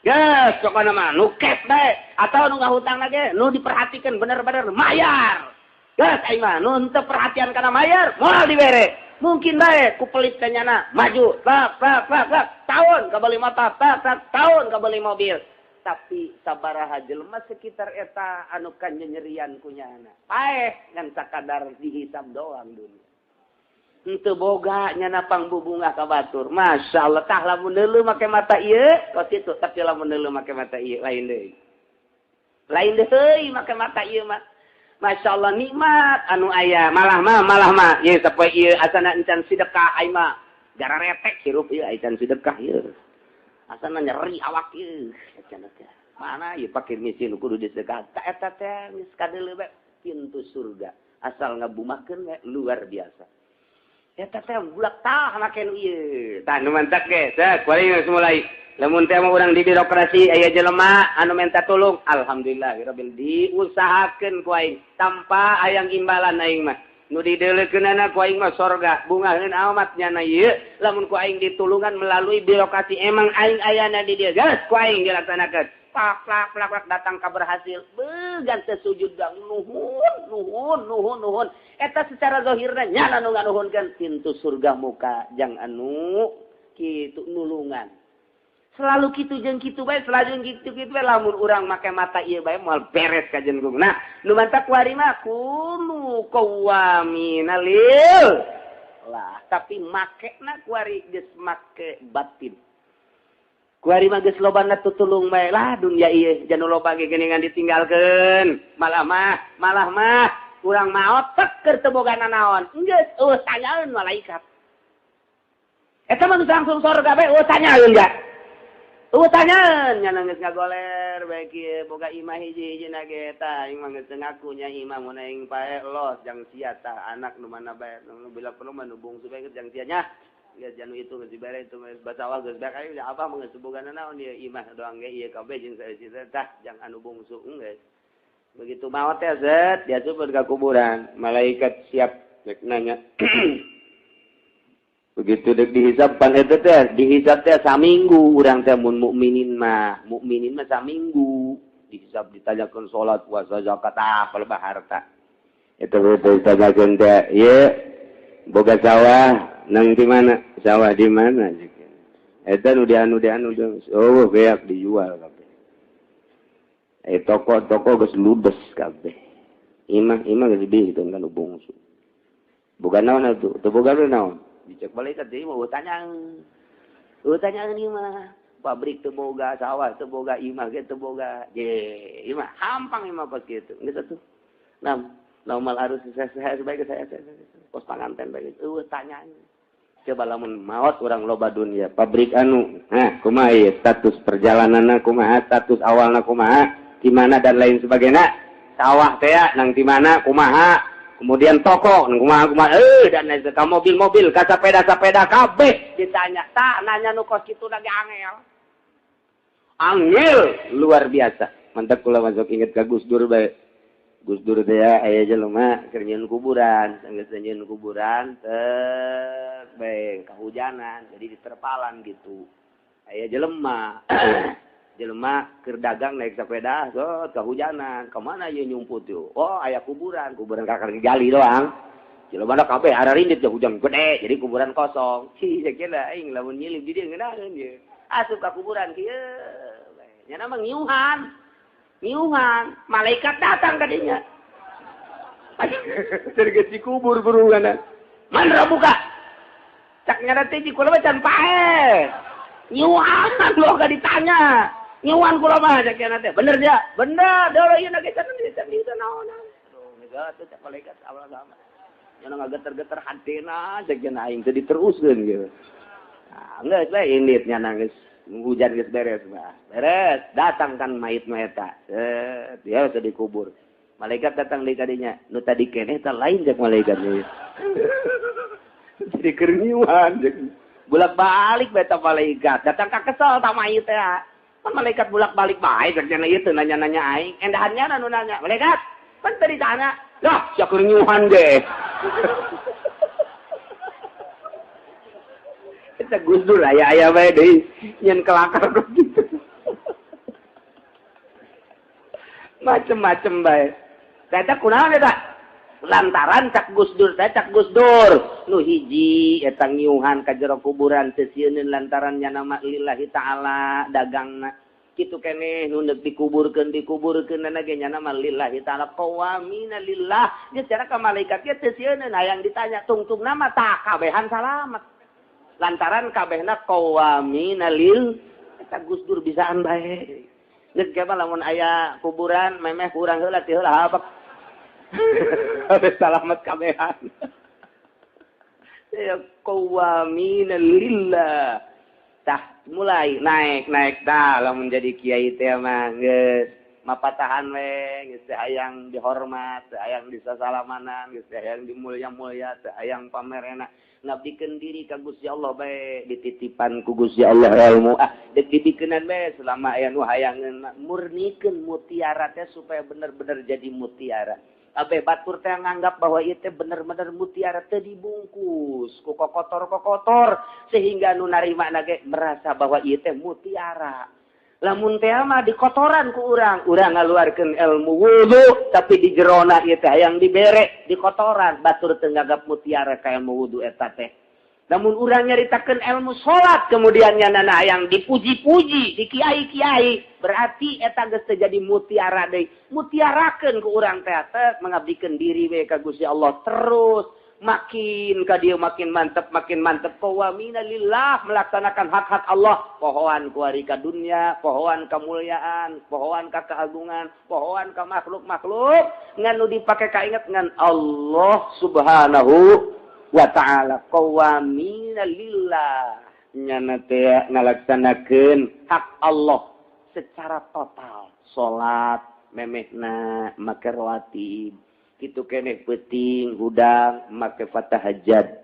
Geus pokona mah nu cash bae atau nu ngahutang lagi nu diperhatikan bener-bener mayar. Geus aing mah nu henteu perhatian kana mayar moal dibere. Mungkin bae ku pelit ka nyana maju tak tak tak tak tahun kabeli motor tak tak tahun kabeli mobil. Tapi sabaraha jelema sekitar eta anu kanyerian ku nyana. Paeh ngan sakadar dihisab doang dunia. Henteu boga nyana pangbubungah ka batur. Masyaallah tah lamun deuleu make mata ieu kos kitu, tapi lamun deuleu make mata ieu lain deui. Lain deui make mata ieu mah. Masyaallah nikmat anu aya malah mah ieu sapoe ieu asana encan sedekah aing mah gara retek hirup ieu encan sedekah ieu. Asana nyeri awak ieu cenah teh. Mana ieu pakir miskin kudu disedekah. Ta eta teh geus kadeuleu bae pintu surga. Asal ngabumahkeun we luar biasa. Eta teh bulak tah make nu ieu. Tah nu mantak ge, teh kuari geus mulai. Lamun teh mah urang di birokrasi aya jelema anu minta tulung, alhamdulillah rabbil diusahakeun ku aing tanpa hayang imbalan aing mah. Nu dideulekeunana ku aing mah sorga, bungaheun amat nyana ieu. Lamun ku aing ditulungan melalui birokrasi emang aing ayana di dieu, geus ku aing dilaksanakeun. Plak plak plak datang ka berhasil. Beuh Gan teu sujud gang nuhun nuhun nuhun nuhun. Eta secara zahirna nyana nu nganuhunkeun pintu surga muka jang anu kitu nulungan. Selalu kitu jeung kitu bae, selalu kitu kitu bae lamun urang make mata ieu bae moal beres ka jenggung. Nah, nu mantak kuari mah kunu qawamina lil lah, tapi makena kuari geus make batin. Kuari mah geus lobana tutulung bae lah dunya ieu janu loba ge geuningan ditinggalkeun. Malah mah urang maot tek keur teu boga nanaon. Geus eueuh tanyaeun malaikat. Eta mah geus langsung sorga bae eueuh tanyaeun ga. Eueuh tanyaeun nya geus ngagoler bae kieu boga imah hiji-hijina ge eta aing mah geus ngaku nya imah mun aing pae los jang sia tah anak nu mana bae nu bila perlu mah nu bungsu bae jang sia nya. Geus janu itu geus dibere itu basawah geus bae aing abah mah geus boga nanaon ieu imah doang ge ieu kabeh jeung saeusi tah jang anu bungsu geus. Begitu maot teh zet diasup ka kuburan malaikat siap rek nanya. Begitu dek dihisab pan eta teh dihisab teh saminggu urang teh mun mukminin mah saminggu dihisab ditanyakeun salat puasa zakat apa lebah harta eta we ditanyakeun teh ieu boga sawah nang di mana sawah di mana eta nu dianu oh beak dijual kabeh toko-toko geus ludes kabeh imah geus dibikeun kan bungsu boga naon atuh teu boga naon dicek malaikat deui mah tanya ieu mah pabrik teu boga sawah teu boga imah ge teu boga je imah hampang imah pas kitu geus atuh nam normal harus saya sebagai saya pos panganten bae eueuh tanya coba lamun maot urang loba dunia pabrik anu hah kumaha ieu status perjalananna kumaha status awalna kumaha di mana dan lain sebagainya sawah teh nang di mana kumaha kemudian toko kumaha kumaha dan lain ka mobil-mobil ka sepeda-sepeda kabeh ditanya tah nanya nu kos kitu lagi angel angel luar biasa mantap kula masuk inget ka Gus Dur bae Gus Dur teh aya jelema keur nyieun kuburan geus nyieun kuburan teh bae kahujanan jadi diterpalan gitu aya jelema jelema keur dagang naik sepeda so kahujanan kemana ieu nyumput yeuh oh aya kuburan kuburan kakar gali doang jelema na kabeh ararindit teh hujan gede jadi kuburan kosong cih sakieu aing lamun nyilip di dieu ngeunaheun ieu asup ka kuburan kieu nya mah ngiuhan malaikat datang ka dinya geus dikubur burungan man buka cak nya teh kula mah can paeh nyiuhan lo gak ditanya nyiuhan kula mah cak nya teh bener dia bener deui ieu na ge can di naon aduh geus teh cak malaikat awal sama nya ngageter-geter hatena cak nya aing teh diteruskeun gitu nah geus we indit nya geus hujan geus beres mah beres datang kan mayit mah eta dia geus dikubur malaikat datang deui ka dinya nu tadi keneh teh lain cak malaikat jadi keur nyiuhan bolak-balik beta malaikat datang ka kesel ta mayit teh kan malaikat bolak-balik bae kerjana ieu teu nanya-nanya aing endahannya nu nanya malaikat pan teu ditanya lah sia keur nyiuhan ge eta Gus Dur aya-aya bae deui nyen kelakar gitu macem-macem bae eta kunaon eta lantaran cak Gus Dur teh cak Gus Dur nu hiji eta ngiuhan ka jero kuburan teu sieuneun lantaran nya nama lillahi ta'ala dagangna kitu keneh nu neuk dikuburkeun ge nya nama lillahi ta'ala qawamina lillah geus cara ka malaikat ge teu sieuneun hayang ditanya tungtung nama tah kabehan salamet lantaran kabehna qawamina lil eta Gus Dur bisaan bae geus ge mah lamun aya kuburan memeh kurang heula teh heula habak habis salamet kabehan ya qawamina lillah tah mulai naik tah lamun jadi kiai teh mah geus mapatahan we geus teh hayang dihormat teh hayang disasalamanan geus teh hayang dimulya-mulya teh hayang pamerena ngabdikeun diri ka Gusti Allah bae dititipan ku Gusti Allah ilmu ah deuk dibikeunan bae selama aya nu hayangeun murnikeun mutiara teh supaya bener-bener jadi mutiara. Abe batur teh nganggap bahwa ieu teh bener-bener mutiara teh dibungkus ku kokotor-kokotor sehingga nu narima ge merasa bahwa ieu teh mutiara. Lamun teh mah dikotoran ku urang, urang ngaluarkeun ilmu wudu tapi di jerona ieu teh hayang dibere dikotoran, batur teu nganggap mutiara ka ilmu wudu eta teh. Namun urang nyaritakeun ilmu salat kemudian nyanana hayang dipuji-puji di kiai-kiai, berarti eta geus teu jadi mutiara deui. Mutiarakeun ku urang teh teh mengabdikeun diri we ka Gusti Allah terus. Makin ka dia makin mantep qawamina lillah, melaksanakan hak-hak Allah, pohoan kuari ka dunia, pohoan kemuliaan, pohoan ka keagungan, pohoan ka makhluk-makhluk ngan nu dipake kainget ngan Allah Subhanahu wa ta'ala. Qawamina lillah nyana teh ngalaksanakeun hak Allah secara total. Salat memehna make rawatib, kitu keneh peuting hudang make fatahajud,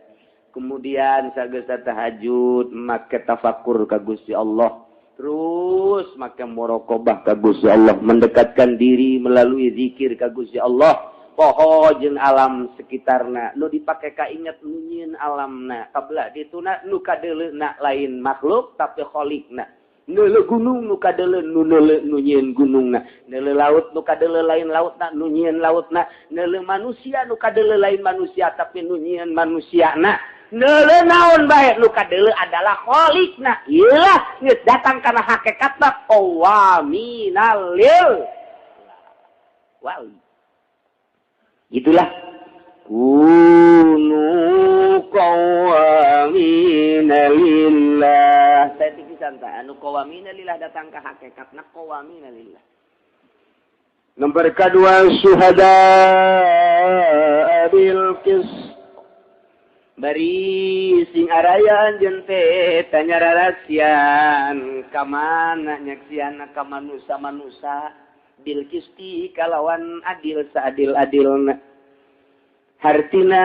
kemudian sageus tahajud make tafakur ka Gusti Allah, terus make muraqabah ka Gusti Allah, mendekatkan diri melalui zikir ka Gusti Allah. Poho jeung alam sekitarna nu dipake kainget nu nyieun alamna, kabelah dituna nu kadeuleuna lain makhluk tapi khaliqna. Neuleu gunung nu kadeuleu nu neuleu nu nyieun gunungna, neuleu laut nu kadeuleu lain lautna nu nyieun lautna, neuleu manusia nu kadeuleu lain manusia tapi nu nyieun manusiana, neuleu naon bae nu kadeuleu adalah khaliqna. Ieulah geus datang kana hakikatna qawaminal lil wali. Itulah kunu qawamina lillah. Saya pisan tah anu qawamina lillah datang ka hakikatna qawamina lillah. Nomor kedua syuhada bil qist. Bari sing araya anjeun teh tanya rarasian ka mana nyaksiana ka manusa-manusa bil qisti kalawan adil saadil-adilna. Hartina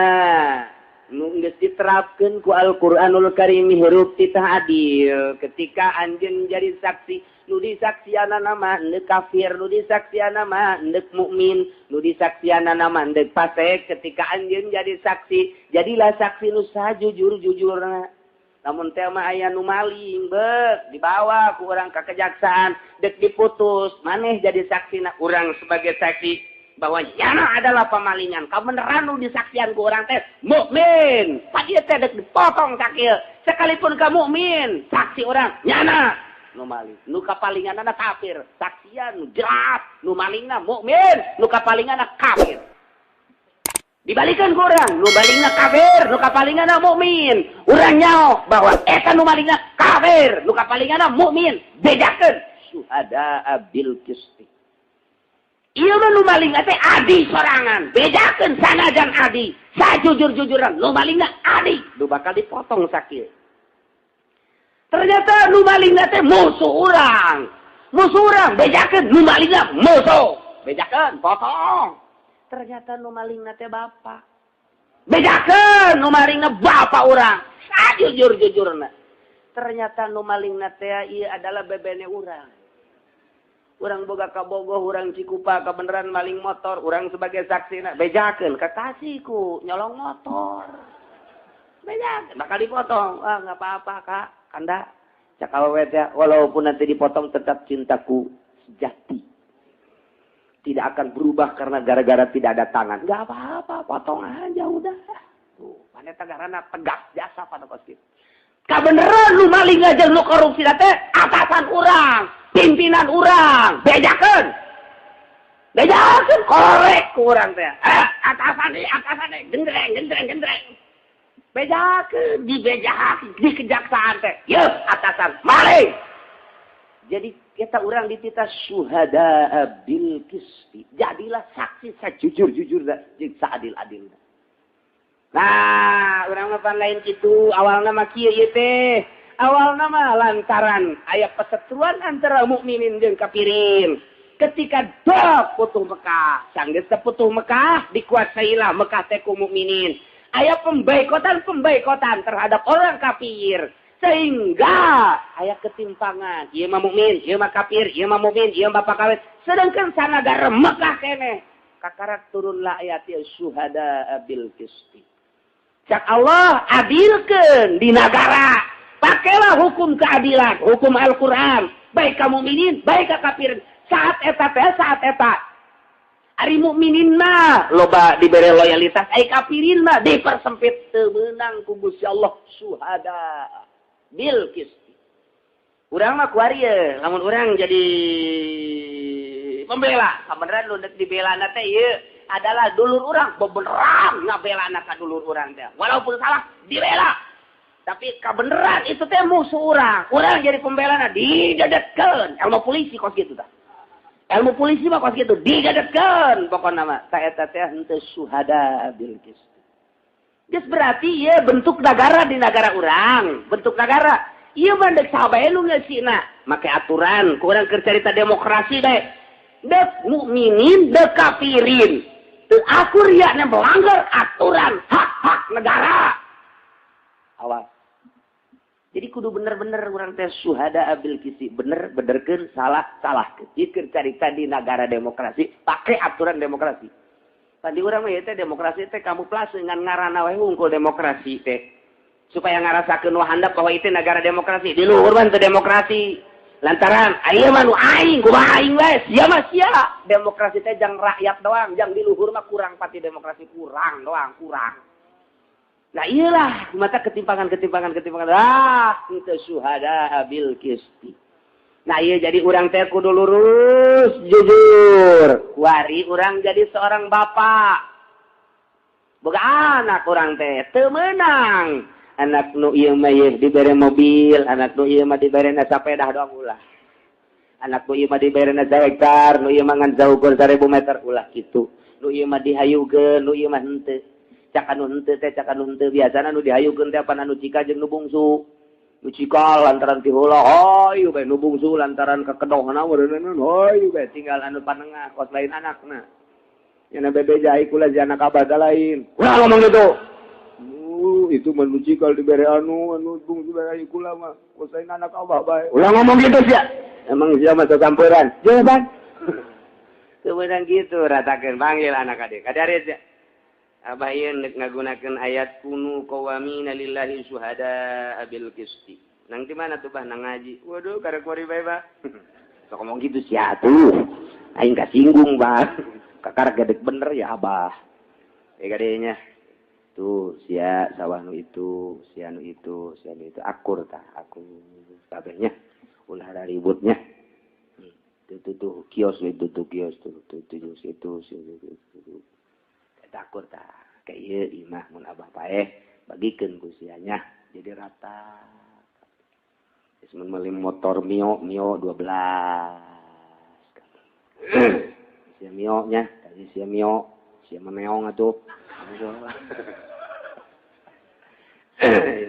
nu geus diterapkeun ku Al-Qur'anul Karim hirup titah adil. Ketika anjeun jadi saksi, nu disaksianana mah endek kafir, nu disaksianana mah endek mukmin, nu disaksianana mah endek fasik. Ketika anjeun jadi saksi, jadilah saksi nu sajujur-jujurna. Lamun teh mah aya nu maling beuk dibawa ku urang ka kejaksaan, dek diputus, maneh jadi saksina urang sebagai saksi bahwa nyana adalah pemalingan. Kabeneran nu disaksian ku urang teh mukmin. Pak ieu teh dek dipotong sakieu. Sekalipun ka mukmin, saksi urang nyana nu maling. Nu kapalinganna kafir, saksian nu jelas nu malingna mukmin, nu kapalinganna kafir. Dibalikan ku urang, nu malingna kafir, nu kapalinganna mukmin. Urang nyaho bahwa eta nu malingna kafir, nu kapalinganna mukmin. Bedakeun syuhada bil qisti. Ieu mah nu malingna teh adi sorangan, bedakeun sanajan adi, sajujur-jujuran nu malingna adi, nu bakal dipotong sakieu. Ternyata nu malingna teh musuh urang. Musuh urang bejakeun nu malingna musuh, bejakeun potong. Ternyata nu malingna teh bapak. Bejakeun nu malingna bapak urang, sajujur-jujurna. Ternyata nu malingna teh ieu adalah bebene urang. Urang boga kabogoh, urang Cikupa kebeneran maling motor, urang sebagai saksi bejakeun kekasihku nyolong motor. Bejakeun bakal dipotong. Ah enggak apa-apa Kak, kanda. Cak awewe teh walaupun nanti dipotong tetap cintaku sejati. Tidak akan berubah karena gara-gara tidak ada tangan. Enggak apa-apa, potong aja udah. Tuh, paneta garana tegas jasa pada kos kitu. Kabeneran lu maling aja lu korupsi teh atasan urang, pimpinan urang, bejakeun. Bejakeun korek ku urang teh. Atasan deui, gendreng gendreng gendreng. Bejakeun, dibejakeun di kejaksaan teh. Yeuh, atasan maling. Jadi kita urang dititah syuhada bil qisti. Jadilah saksi sajujur-jujurna jeung saadil-adilna. Nah, urang mah pan lain kitu, awalna mah kieu ieu teh. Awalna mah lantaran aya perseteruan antara mukminin jeung kafirin. Ketika dok putuh Mekah, sanggeus putuh Mekah dikuasailah Mekah teh ku mukminin. Aya pembaikotan-pembaikotan terhadap orang kafir sehingga aya ketimpangan. Ieu mah mukmin, ieu mah kafir, ieu mah mukmin, ieu mah bapak kawin. Sedangkan sanagara Mekah keneh kakarak turunlah ayat syuhada bil qisti. Cak Allah adilkeun di nagara. Pakailah hukum keadilan, hukum Al-Quran. Baik ka mukminin, baik ka kafirin. Saat eta teh saat eta. Ari mukminin mah loba dibere loyalitas, ai kafirin mah dipersempit teu meunang ku Gusti Allah syuhada bil qisti. Urang mah kuari ye, lamun urang jadi pembela, kabeneran nu deuk dibelana teh ieu adalah dulur urang, bebeneran ngabelana ka dulur urang teh. Walaupun salah dibela. Tapi kabeneran itu teh musuh urang. Urang jadi pembelana didedetkeun. Ilmu polisi kos kitu tah. Ilmu polisi mah kos kitu didedetkeun pokona mah. Ta eta teh henteu syuhada bil qisti. Geus berarti ieu bentuk negara di negara urang, bentuk negara. Ieu mah deuk saha bae nu ngeusina, make aturan, ku urang keur carita demokrasi bae. Deuk mukminin, deuk kafirin. Teu akur ya melanggar aturan hak-hak negara. Awas. Jadi kudu bener-bener urang teh syuhada bil qisti, bener benerkeun, salah salahkeun. Ieu keur carita di negara demokrasi, pake aturan demokrasi. Tadi urang mah ieu teh demokrasi teh kamuflase ngan ngaranna we hungkul demokrasi teh. Supaya ngarasakeun nu handap bahwa itu negara demokrasi. Di luhur mah teu demokrasi. Lantaran aya mah nu aing, kumaha aing we, sia mah sia. Demokrasi teh jang rakyat doang, jang di luhur mah kurang pati demokrasi, kurang doang, kurang. Nah iyalah mata ketimpangan. Ah, itu syuhada bil qisti. Nah iya jadi urang teh kudu lurus, jujur. Kuari urang jadi seorang bapak. Boga anak urang teh teu meunang. Anak nu ieu mah ieu dibere mobil, anak nu ieu mah dibere sapedah doang ulah. Anak nu ieu mah dibere sahektar, nu ieu mah ngan saukur 1000 meter ulah kitu. Nu ieu mah dihayukeun, nu ieu mah henteu. Cak anu henteu teh cak anu henteu biasana nu dihayukeun teh pan anu cika jeung nu bungsu. Nu cika lantaran ti heula hayu bae, nu bungsu lantaran kakedohna meureunna hayu bae tinggal anu panengah kos lain anakna. Nya bebeja ai kula jeung anak abah lain. Ulah ngomong gitu. Itu mah nu cikal dibere anu bungsu bere ai kula mah kos lain anak abah bae. Ulah ngomong gitu sia. Emang sia mah sasamperan. Jawaban. Kebenaran gitu ratakeun panggil anak adik. Kadarit sia. Abah ieu deuk ngagunakeun ayat kunu qawamina lillahi syuhada bil qisti. Nang di mana tuh bah nang ngaji? Waduh karek kuari bae bah. Sok ngomong gitu sia tuh. Aing kasinggung bah. Kakar gedek bener ya abah. Ya gadenya. Tuh sia sawah nu itu, sia nu itu, sia nu itu akur tah, akur kabehnya. Ulah ributnya. Tuh tuh tuh kios itu tuh kios tuh tuh tuh itu itu. Akur tah kayak ieu imah mun abah paeh bagikeun ku sianya jadi rata. Geus mun meuli motor Mio Mio 12. Sia Mio nya, tadi sia Mio, sia memeong atuh.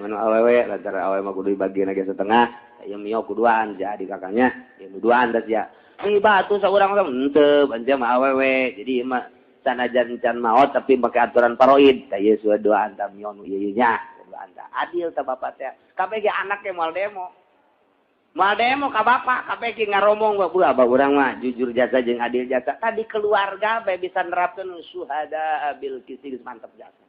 Manu awewe lantaran awewe mah kudu dibagieun ge setengah, ieu Mio kuduan jadi kakaknya, ieu duaan tah sia. Ih batu saurang mah henteu, anjing mah awewe. Jadi ieu mah sanajan can maot tapi pakai aturan paroid. Tah ieu sudah dua anta Mio nu ieu nya, dua anta. Adil tah bapak teh. Kabeh ge anak ge moal demo. Moal demo ka bapak, kabeh ge ngaromong bae abah urang mah jujur jasa jeung adil jasa. Tadi keluarga bae bisa nerapkeun syuhada bil qisti geus mantep jasa.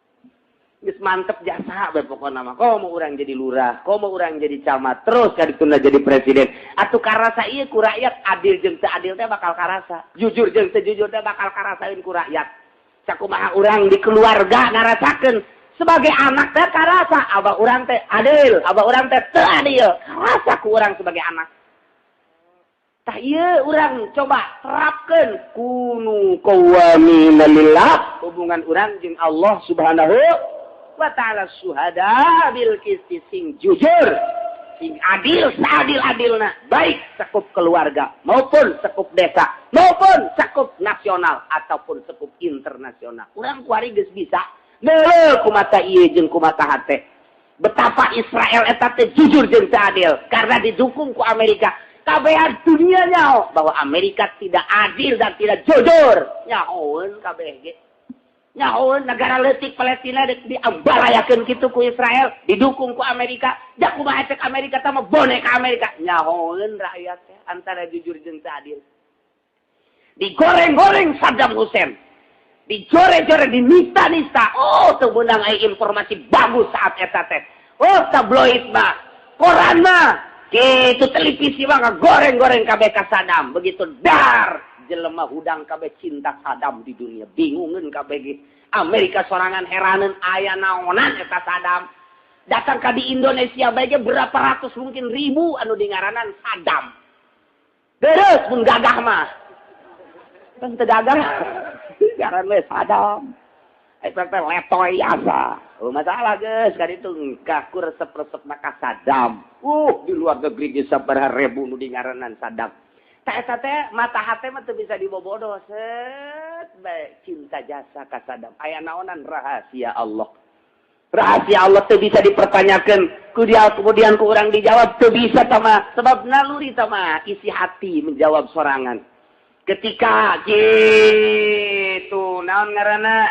Geus mantep jasa bae pokona mah. Komo urang jadi lurah, komo urang jadi camat, terus ka ditunda jadi presiden. Atuh karasa ieu ku rakyat adil jeung teu adil teh bakal karasa. Jujur jeung teu jujur teh bakal karasaeun ku rakyat. Sakumaha urang di keluarga ngarasakeun sebagai anak teh karasa abah urang teh adil, abah urang teh teu adil. Karasa ku urang sebagai anak. Tah ieu urang coba terapkeun kunu qawamina lillah, hubungan urang jeung Allah Subhanahu wa ta'ala syuhada bil qisti, sing jujur, sing adil, seadil-adilna, baik sekup keluarga maupun sekup desa maupun sekup nasional ataupun sekup internasional. Urang kuari geus bisa neuleuh kumata ieu jeung kumata hate. Betapa Israel eta teh jujur jeung teu adil karena didukung ku Amerika. Kabehan dunia nyaho bahwa Amerika tidak adil dan tidak jujur. Nyahoeun kabeh ge. Nyahoeun negara leutik Palestina diambarayakeun kitu ku Israel, didukung ku Amerika. Da kumaha cek Amerika tah mah boneka Amerika. Nyahoeun rakyat teh antara jujur jeung teu adil. Digoreng-goreng Saddam Hussein. Dijore-jore, dinista-nista. Oh, teu meunang aya informasi bagus saat eta teh. Oh, tabloid mah, koran mah. Kitu televisi mah goreng-goreng kabeh ka Saddam. Begitu dar jelema hudang kabeh cinta Saddam di dunia. Bingungeun kabeh ge. Amerika sorangan heraneun aya naonan eta Saddam. Datang ka di Indonesia bae ge berapa ratus mungkin ribu anu dingaranan Saddam. Terus mun gagah mah. Kan teu gagah. Ngaran we Saddam. Eta teh letoy asa. Oh masalah geus kan itu kaku resep-resep maka Saddam. Di luar negeri geus sabaraha ribu nu dingaranan Saddam. Tah eta teh mata hate mah teu bisa dibobodo set bae cinta jasa ka Saddam. Aya naonan rahasia Allah. Rahasia Allah teu bisa dipertanyakan. Ku dia kemudian ku urang dijawab teu bisa tama sebab naluri tama isi hati menjawab sorangan. Ketika gitu naon ngaranna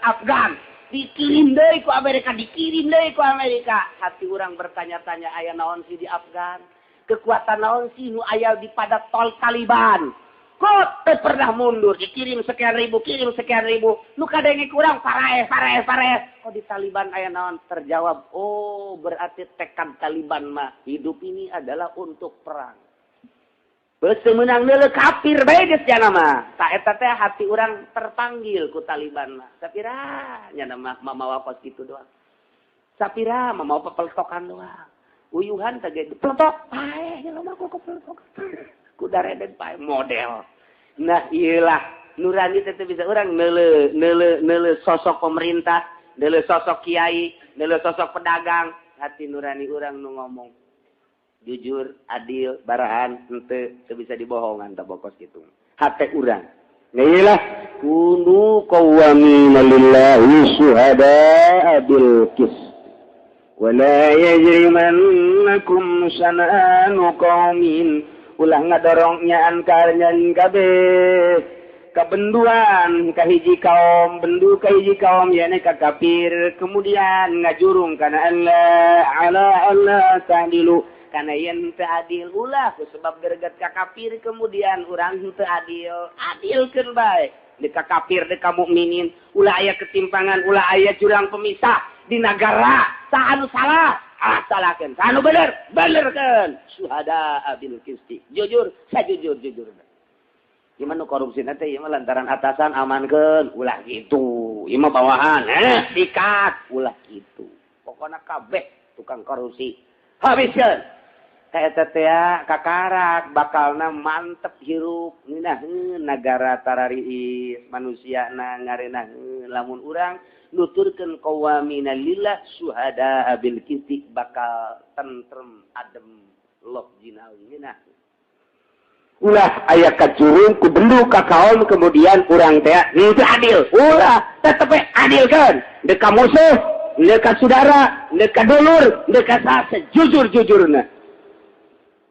Afgan dikirim deui ku Amerika, dikirim deui ku Amerika. Hati urang bertanya-tanya aya naon sih di Afgan? Kekuatan naon sih nu aya di pada tol Taliban? Kok teu pernah mundur, dikirim sekian ribu, kirim sekian ribu. Nu kadenge kurang paraeh, paraeh, paraeh. Kok di Taliban aya naon? Terjawab, oh berarti tekad Taliban mah hidup ini adalah untuk perang. Beuseum meunang neuleuh kafir bae geus jana mah. Ta eta teh hati urang terpanggil ku Taliban mah. Sapira nya mah mamawa kos kitu doang. Sapira mamawa pepeltokan doang. Uyuhan teh ge dipeletok paeh jelema ku kepeletok. Ku dareden paeh model. Nah ieulah nurani teh bisa urang neuleuh neuleuh neuleuh sosok pemerintah, neuleuh sosok kiai, neuleuh sosok pedagang, hati nurani urang nu ngomong jujur, adil, barahan, henteu teu bisa dibohongan tah bokos kitu. Hate urang. Nah kunu qawwamina lillahi syuhada'a bil qist. Wa la yajrimannakum syana'anu qaumin ulah ngadorong nyaan karnyan kabeh kabenduan kahiji kaum bendu kahiji kaum yane ka kafir kemudian ngajurung kana Allah ala Allah ta'dilu kana yen teu adil ulah sebab greget ka kafir kemudian urang teu adil adilkeun bae deka kafir deka mukminin ulah aya ketimpangan ulah aya jurang pemisah di nagara saha anu salah ah salahkeun saha anu bener benerkeun syuhada bil qisti jujur sajujur jujurna. Gimana korupsi nanti ieu mah lantaran atasan amankeun ulah kitu ieu mah bawahan sikat ulah kitu pokona kabeh tukang korupsi habiskeun. Eta teh kakarak bakalna mantep hirup ngeunaheun nagara tarariis manusiana ngarenaheun lamun urang nuturkeun qawamina lillah syuhada bil qisti bakal tentrem adem loh jinau ngeunaheun. Ulah aya kacurung ku bendu ka kaum kemudian urang teh henteu adil ulah tetep we adilkeun deuk ka musuh deuk ka saudara deuk ka dulur deuk ka saha sejujur-jujurna.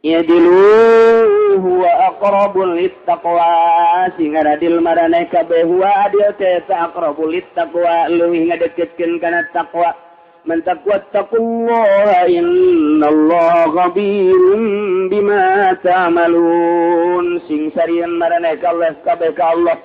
Yadilu huwa aqrabul littaqwa sing adil maraneh kabeh huwa adil teh aqrabul littaqwa leuwih ngadeketkeun kana taqwa man taqwa taqullaha innallaha khabirum bima ta'malun sing sarieun maraneh kabeh kabeh ka Allah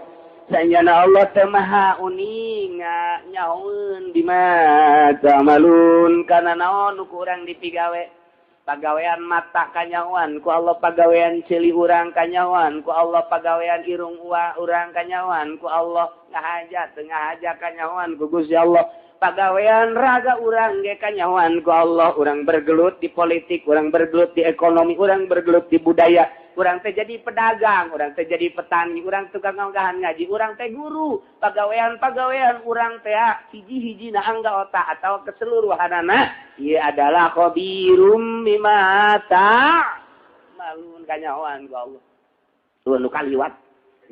sanyana Allah teh maha uninga nyahoeun bima ta'malun kana naon nu ku urang dipigawe. Pagawean mata kanyahoan ku Allah, pagawean ceuli urang kanyahoan ku Allah, pagawean irung urang kanyahoan ku Allah, ngahaja teu ngahaja kanyahoan ku Gusti Allah, pagawean raga urang ge kanyahoan ku Allah. Urang bergelut di politik, urang bergelut di ekonomi, urang bergelut di budaya, urang teh jadi pedagang, urang teh jadi petani, urang tukang nganggahan ngaji, urang teh guru, pagawean-pagawean urang teh hiji-hiji na angga otak atau keseluruhanana ieu adalah khabirum bima ta'malun kanyahoan ku Allah. Tuh nu kaliwat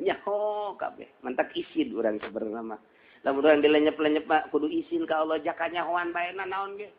nyaho kabeh, mantak isin urang sebenarna mah. Lamun urang dilenyep-lenyep mah kudu isin ka Allah jakanyahoan bae naon ge.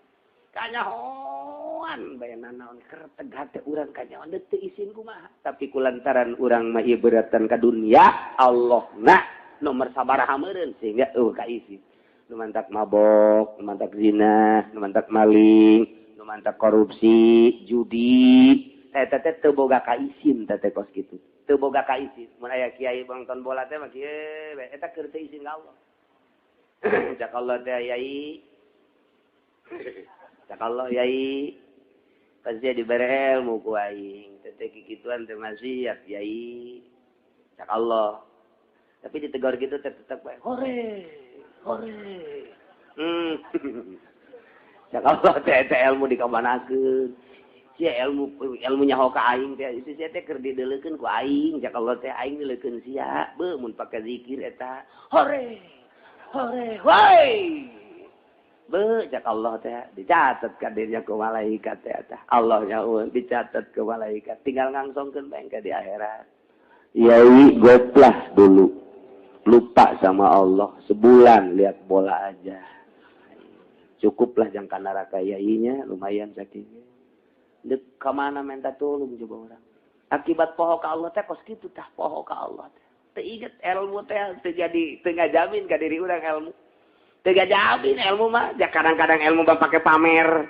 Kanyahoan bae naon keur tegah teh urang kanyahoan teu isin kumaha. Tapi kulantaran urang mah ieu beratan ka dunia, Allah na nomor sabaraha meureun sehingga eueuh ka isin. Nu mantak mabok, nu mantak zina, nu mantak maling, nu mantak korupsi, judi, eta teh teu boga ka isin teh teh kos kitu. Teu boga ka isin. Mun aya kiai nonton bola teh mah kieu bae eta keur teu isin ka Allah. Cak Allah teh yai. Cak Allah yai. Pasti dibere ilmu ku aing. Teh kikituan teh maksiat yai. Cak Allah. Tapi ditegur gitu tetep bae. Hore, hore. Cak Allah teh ilmu dikamanakeun. Sia ilmu nyaho ka aing teh sia teh keur dideulekeun ku aing. Cak Allah teh aing dileukeun sia. Beuh mun pake zikir eta. Hore, hore, woi. Beuh cak Allah teh dicatat ka dirinya ku malaikat teh eta. Allah nyaun dicatat ku malaikat. Tinggal ngangsongkeun bae ka di akhirat. Yai goplah dulu. Lupa sama Allah sebulan lihat bola aja. Cukuplah jangka neraka yainya lumayan sakitnya. Dek ka mana minta tolong coba orang. Akibat poho ka Allah teh kos kitu tah poho ka Allah teh. Teu inget ilmu teh teu jadi teu ngajamin ka diri urang ilmu. Teu ngajamin ilmu mah, ja kadang-kadang ilmu mah pake pamer.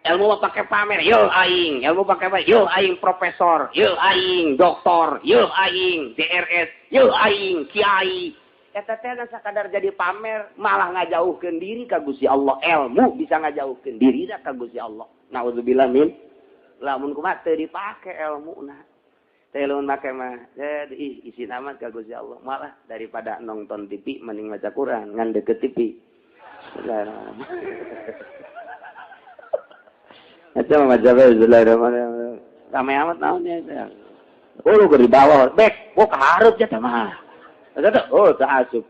Ilmu mah pake pamer, yo aing, ilmu pake pamer, yo aing profesor, yo aing doktor, yo aing DRS, yo aing kiai. Eta teh sakadar jadi pamer, malah ngajauhkeun diri ka Gusti Allah. Ilmu bisa ngajauhkeun diri ka Gusti Allah. Nauzubillah min. Lamun kumaha teu dipake ilmuna. Teh lamun make mah, ih isin amat ka Gusti Allah. Malah daripada nonton TV mending maca Quran ngan deket TV. Bismillahirrahmanirrahim. Rame amat naon ya. Oh lu di bawah, bek, gua kahareup jatah mah. Oh, teu asup.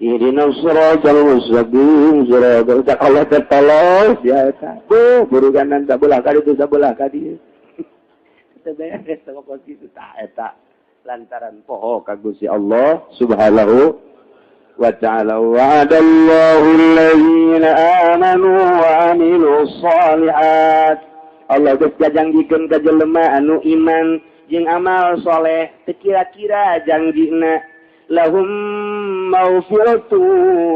Ihdinas siratal mustaqim, siratal Allah tertolong ya eta. Bu, buruganan sabelah ka ditu sabelah ka dieu. Teu beres sama kos kitu tah eta lantaran poho ka Gusti Allah Subhanahu wa ta'ala. Wa'adallahu alladzina amanu wa 'amilus shalihat. Allah geus gajangjikeun ka jelema anu iman jeung amal soleh, teu kira-kira jangjina lahum maghfiratu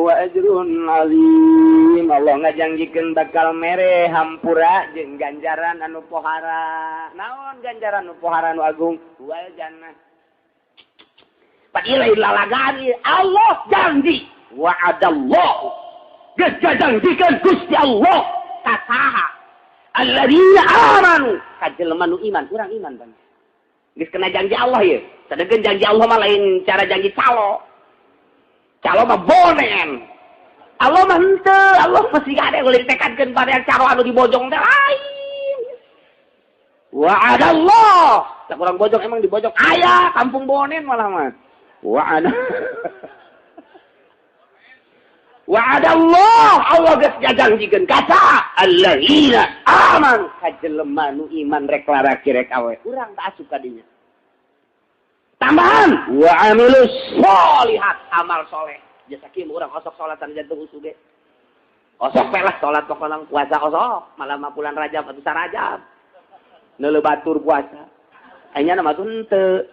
wa ajrun azim. Allah ngajangjikeun bakal mere hampura jeung ganjaran anu pohara. Naon ganjaran anu pohara anu agung? Wal jannah. Padilai lalagani Allah janji wa'adallahu. Geus gajangjikeun Gusti Allah ka saha? Alladzina amanu, ka jelema nu iman, urang iman bang. Geus kena janji Allah ieu. Sadegeun janji Allah mah lain cara janji calo. Calo mah bonen. Allah mah henteu, Allah mesti gade ulah ditekadkeun pada yang calo anu dibojong teh lain. Wa'adallah. Cak urang bojong emang dibojong aya kampung bonen malah mah. Wa'ada. Wa'adallah, Allah geus gajangjikeun ka saha? Alladzina amanu, ka jelema nu iman rek laraki rek awe. Urang tak asup ka dinya. Tambahan wa amilus sholihat, amal soleh. Jasa kieu urang osok salat sanajan teu usuh ge. Osok we lah salat pokona puasa osok, malah mah bulan Rajab atuh sarajab. Neuleuh batur puasa. Anya mah tuh henteu.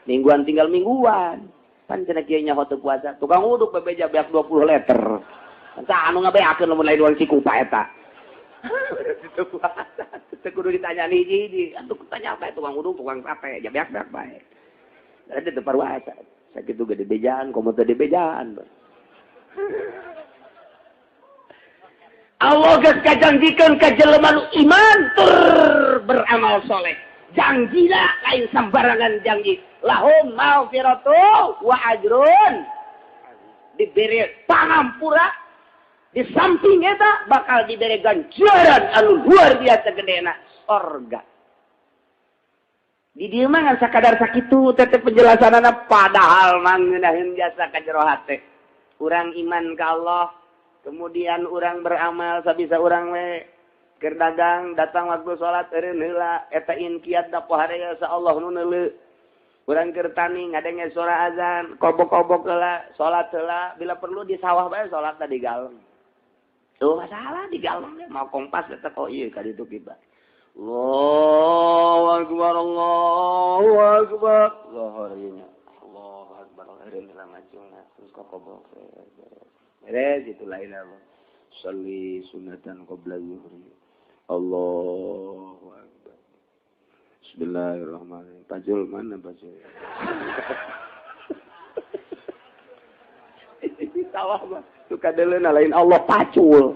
Mingguan tinggal mingguan. Pan cenah kieu nyaho teu puasa. Tukang uduk bebeja beak 20 liter. Saha anu ngabeakeun lamun lain urang Cikupa eta. Teu puasa. Teu kudu ditanya hiji-hiji. Atuh tanya bae tukang uduk, tukang sate, ja beak-beak bae. Ada teu parwasa. Sakitu gede bejaan, komo teu dibejaan. Allah geus kajanjikeun ka jelema nu iman tur beramal soleh. Janjilah lain sembarangan janji. Lahum maghfiratu wa ajrun. Diberi pangampura, di samping eta bakal diberi ganjaran anu luar biasa gedena, sorga. Di dieu mah ngan sakadar sakitu teh penjelasanana, padahal mah ngeunaheun jasa ka jero hate. Urang iman ka Allah, kemudian urang beramal sabisa urang we. Keur dagang datang waktu salat eureun heula eta inkiat da pohare sa Allah nu neuleu. Urang keur tani ngadenge suara azan, kobok-kobok heula, salat heula, bila perlu di sawah bae salat di galeng. Tuh masalah di galeng mau kompas eta oh ieu ka ditu kita. Allahu akbar, Allahu akbar. Zuhur ieu nya. Allahu akbar, eureun heula macungna terus kokobok. Beres itu lain Allah. Shalli sunatan qabla zuhri. Allahu akbar. Bismillahirrahmanirrahim. Pajul mana pajul? Ini sawah mah suka deleuna lain Allah pacul.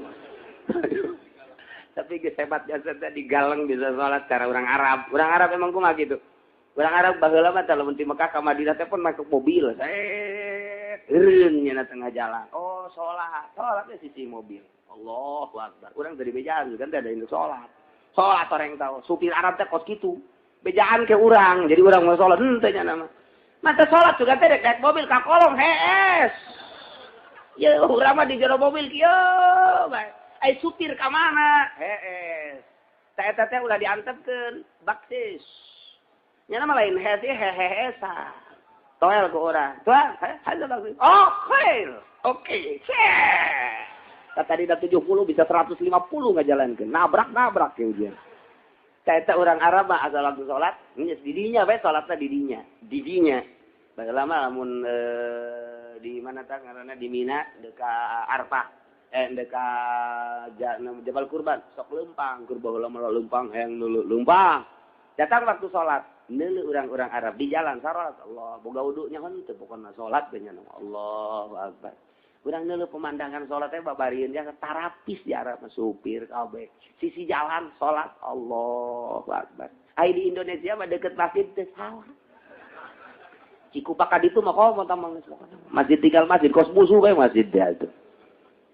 Tapi geus hebat jasa teh digaleng bisa salat cara orang Arab. Orang Arab emang kumaha kitu. Orang Arab baheula mah lamun ti Mekah ka Madinah teh pun make mobil. Set eureun nya tengah jalan. Oh, salat. Salat teh sisi mobil. Allahu akbar. Urang teh dibejaan kan teh ada induk salat. Salat orang tahu. Supir Arab teh kos kitu. Bejaan ke urang. Jadi urang mau salat henteu nya nama. Mata salat juga teh rek naik mobil ka kolong hees. Ye urang mah di jero mobil kieu bae. Ai supir ka mana? Hees. Tah eta teh ulah diantepkeun baksis. Nya mah lain hees heheesa. Toel ku urang. Tuang, haja baksis. Oh, khair. Oke. Tadi dah 70 bisa 150 ngajalankeun. Nabrak-nabrak ke ujian. Eta orang Arab mah asal waktu salat, geus didinya bae salatna didinya. Didinya. Baheula mah lamun di mana tah ngaranna di Mina deka Arfah, deka Jabal Kurban, sok leumpang, kur baheula mah leumpang hayang nulu leumpang. Datang waktu salat, neuleuh urang-urang Arab di jalan salat, Allah boga wudunya henteu pokona salat nya Allahu akbar. Urang neuleuh pemandangan salat teh babarieun jasa tarapis di Arab supir kabeh. Sisi jalan salat Allahu akbar. Ai di Indonesia mah deket masjid teh salah. Cikupa ka ditu mah komo tamang masjid tinggal masjid kos musuh bae masjid dia tuh.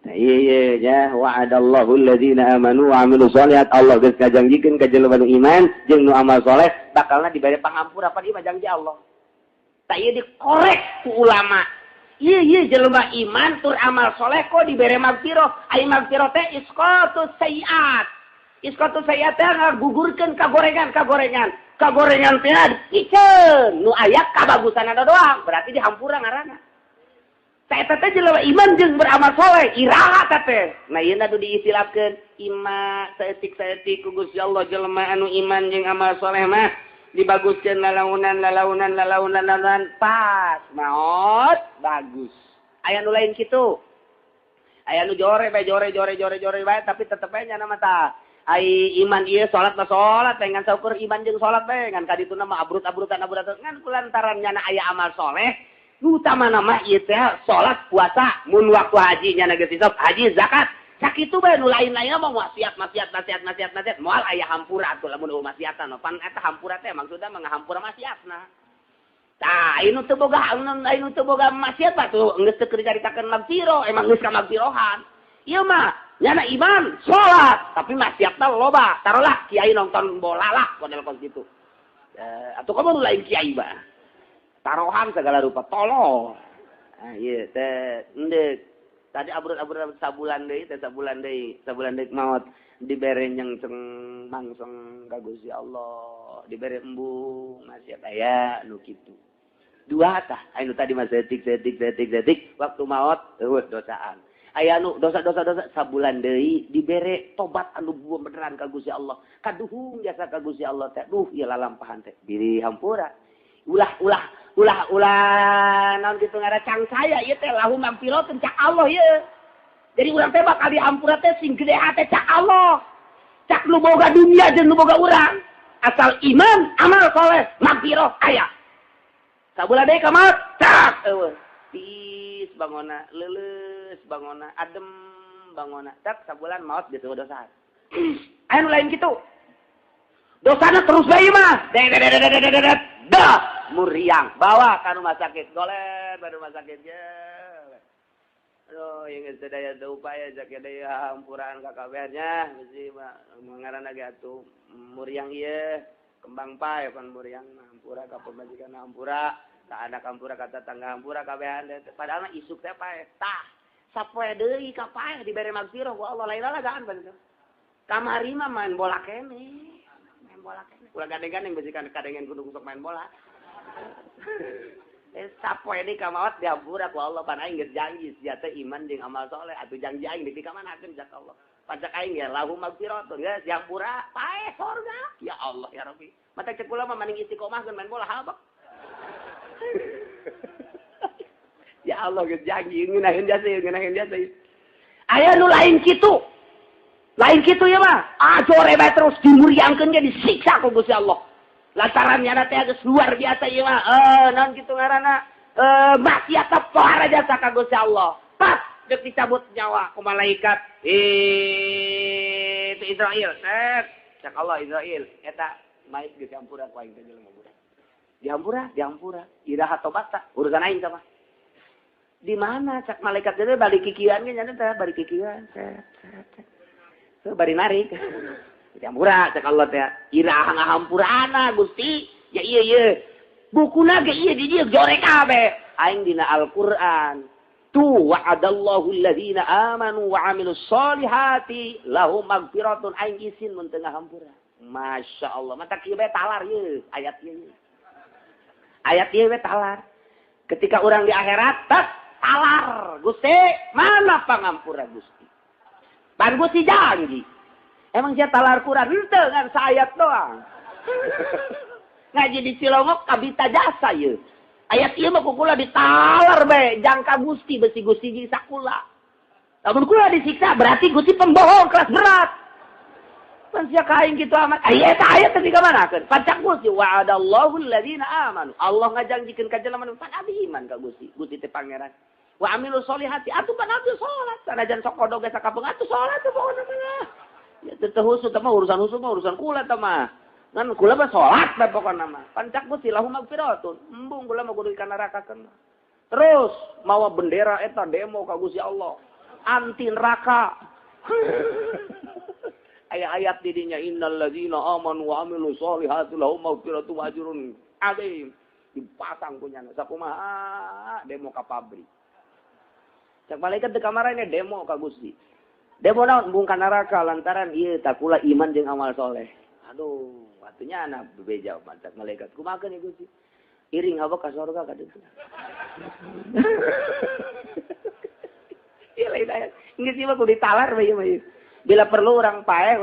Nah ieu ya wa'adallahu alladzina amanu wa amilus sholihat. Allah geus ngajanjikeun ka jelema nu iman jeung nu amal soleh bakalna dibere pangampura pan ieu mah janji Allah. Tah ieu dikorek ku ulama. Iya iya jelema iman tur amal soleh kok dibere magfirah. Ai magfirah teh isqatus sayiat. Isqatus sayiat teh ngagugurkeun kagorengan kagorengan. Kagorengan teh dipiceun nu aya kabagusanana doang, berarti dihampura ngaranna. Tah eta teh jelema iman jeung beramal soleh, iraha teh teh. Nah ieu atuh diistilahkeun ima saeutik-saeutik ku Gusti Allah jelema anu iman jeung amal soleh mah dibaguskeun lalaunan lalaunan lalaunan lalaunan pas maot bagus. Aya nu lain kitu. Aya nu jore bae jore jore jore jore bae tapi tetep bae nya mah tah. Ai iman ieu salat mah salat bae ngan saukur iman jeung salat bae ngan kadituna mah abrut-abrutan abrutan ngan kulantaran nyana aya amal soleh nu utamana mah ieu teh salat puasa mun waktu haji nyana geus hisab haji zakat. Sakitu bae nu lain-lainna mah maksiat maksiat maksiat maksiat maksiat moal aya hampura atuh lamun eueuh maksiatan pan eta hampura teh maksudna mah ngahampura maksiatna. Tah anu teu boga anu teu boga maksiat mah tuh geus teu dicaritakeun magfirah emang geus ka magfirohan. Ieu mah nyana iman salat tapi maksiatna loba tarolah kiai nonton bola lah model kos kitu. Atuh komo nu lain kiai mah. Tarohan segala rupa tolol. Ah ieu teh endek tadi abrut-abrut sabulan deui teh sabulan deui maot dibere nyengseng mangseng ka Gusti Allah dibere embung maksiat aya nu kitu dua tah anu tadi mah setik setik setik setik waktu maot eueuh dosaan aya nu dosa-dosa dosa sabulan deui dibere tobat anu beneran ka Gusti Allah kaduhung jasa ka Gusti Allah teh duh ieu lalampahan teh diri hampura ulah ulah ulah ulah naon kitu ngaran cangcaya ieu teh lahu magfiratun cak Allah ieu. Jadi urang teh bakal dihampura teh sing gede hate cak Allah. Cak nu boga dunia jeung nu boga urang. Asal iman, amal soleh, magfirah aya. Sabulan deui ka maot, cak eueuh. Tiis bangona, leuleus bangona, adem bangona. Cak sabulan maot geus eueuh dosa. Aya nu lain kitu. Dosana terus bae mah. Dek dah muriang bawa ka rumah sakit goler ba rumah sakit ge. Aduh yang geus daya teu upaya sakit daya hampuraan ka kabehnya mesti ngaranna ge atuh muriang ieu kembang pae pan muriang hampura ka pamajikan hampura ka anak hampura ka tetangga hampura kabehan padahal mah isuk teh pae tah sapoe deui ka pae dibere magfirah ku Allah lain lalagaan pan kamari mah main bola keneh main bola keneh ulah gandeng-gandeng beusikan kadengen kudu sok main bola. Sapoe deui ka maot dihampura ku Allah pan aing geus janji sia teh iman jeung amal soleh atuh janji aing dipikamaanakeun cak Allah. Pajak aing ya lahu magfiratun geus dihampura pae sorga. Ya Allah ya Rabbi. Mata cek kula mah maning istiqomah geun main bola habak. Ya Allah geus janji ngeunaheun jasa ngeunaheun jasa. Aya nu lain kitu. Lain kitu ya mah. Ah jore bae terus dimuriangkeun ge disiksa ku Gusti Allah. Lantaran nyana teh geus luar biasa ieu mah. Naon kitu ngaranna? Maksiat pohara jasa ka Gusti Allah. Pas deuk dicabut nyawa ku malaikat. Itu Israel. Set. Cak Allah Israel eta mait geus dihampura ku aing teh jelema budak. Dihampura, dihampura. Iraha tobat tak urusan aing tah mah. Di mana cak malaikat teh balik kikieuan ge nya teh balik kikieuan. Set set. Set. Bari narik. Dihampura cak Allah teh. Iraha ngahampurana Gusti. Ya iya iya. Bukuna ge ieu di dieu jorek kabeh. Aing dina Al-Qur'an. Tu wa'adallahu alladzina amanu wa 'amilus solihati lahum magfiratun aing isin mun teu ngahampura. Masya Allah, mata kieu bae talar ieu ayat ieu. Ayat ieu bae talar. Ketika urang di akhirat tak talar. Gusti, mana pangampura Gusti? Pan Gusti janji. Emang sia talar Quran henteu ngan saayat doang. Ngaji di Cilongok kabita jasa ieu. Ayat ieu mah kukula ditalar bae jangka Gusti besi Gusti jeung sakula. Lamun kula disiksa berarti Gusti pembohong kelas berat. Pan sia ka aing kitu amat. Aya eta ayat teh dikamanakeun? Pancak Gusti wa'adallahu alladzina amanu. Allah ngajanjikeun ka jelema nu pan abdi iman ka Gusti. Gusti teh pangeran. Wa amilu solihati atuh pan abdi salat. Sanajan sok kodog ge sakapeung atuh salat teh pokona mah. Ya teu husuk teh mah urusan husuk mah urusan kula teh mah. Ngan kula mah salat bae pokona mah. Pancak Gusti lahum magfiratun. Embung kula mah kudu ka neraka keun. Terus mawa bendera eta demo ka Gusti Allah. Anti neraka. Ayat-ayat di dinya innal ladzina amanu wa amilus solihati lahum magfiratun wa ajrun adzim. Dipasang kunyana sakumaha demo ka pabrik. Cak malaikat di kamarana demo ka Gusti. Demo naon embung ka neraka lantaran ieu takula iman jeung amal soleh. Aduh, waktunya anak bebeja mantap malaikat. Kumaha ieu Gusti? Iring hawa ka sorga ka ditu. Ieu lain ayat. Geus ieu mah kudu ditalar bae ieu mah. Bila perlu urang paeh.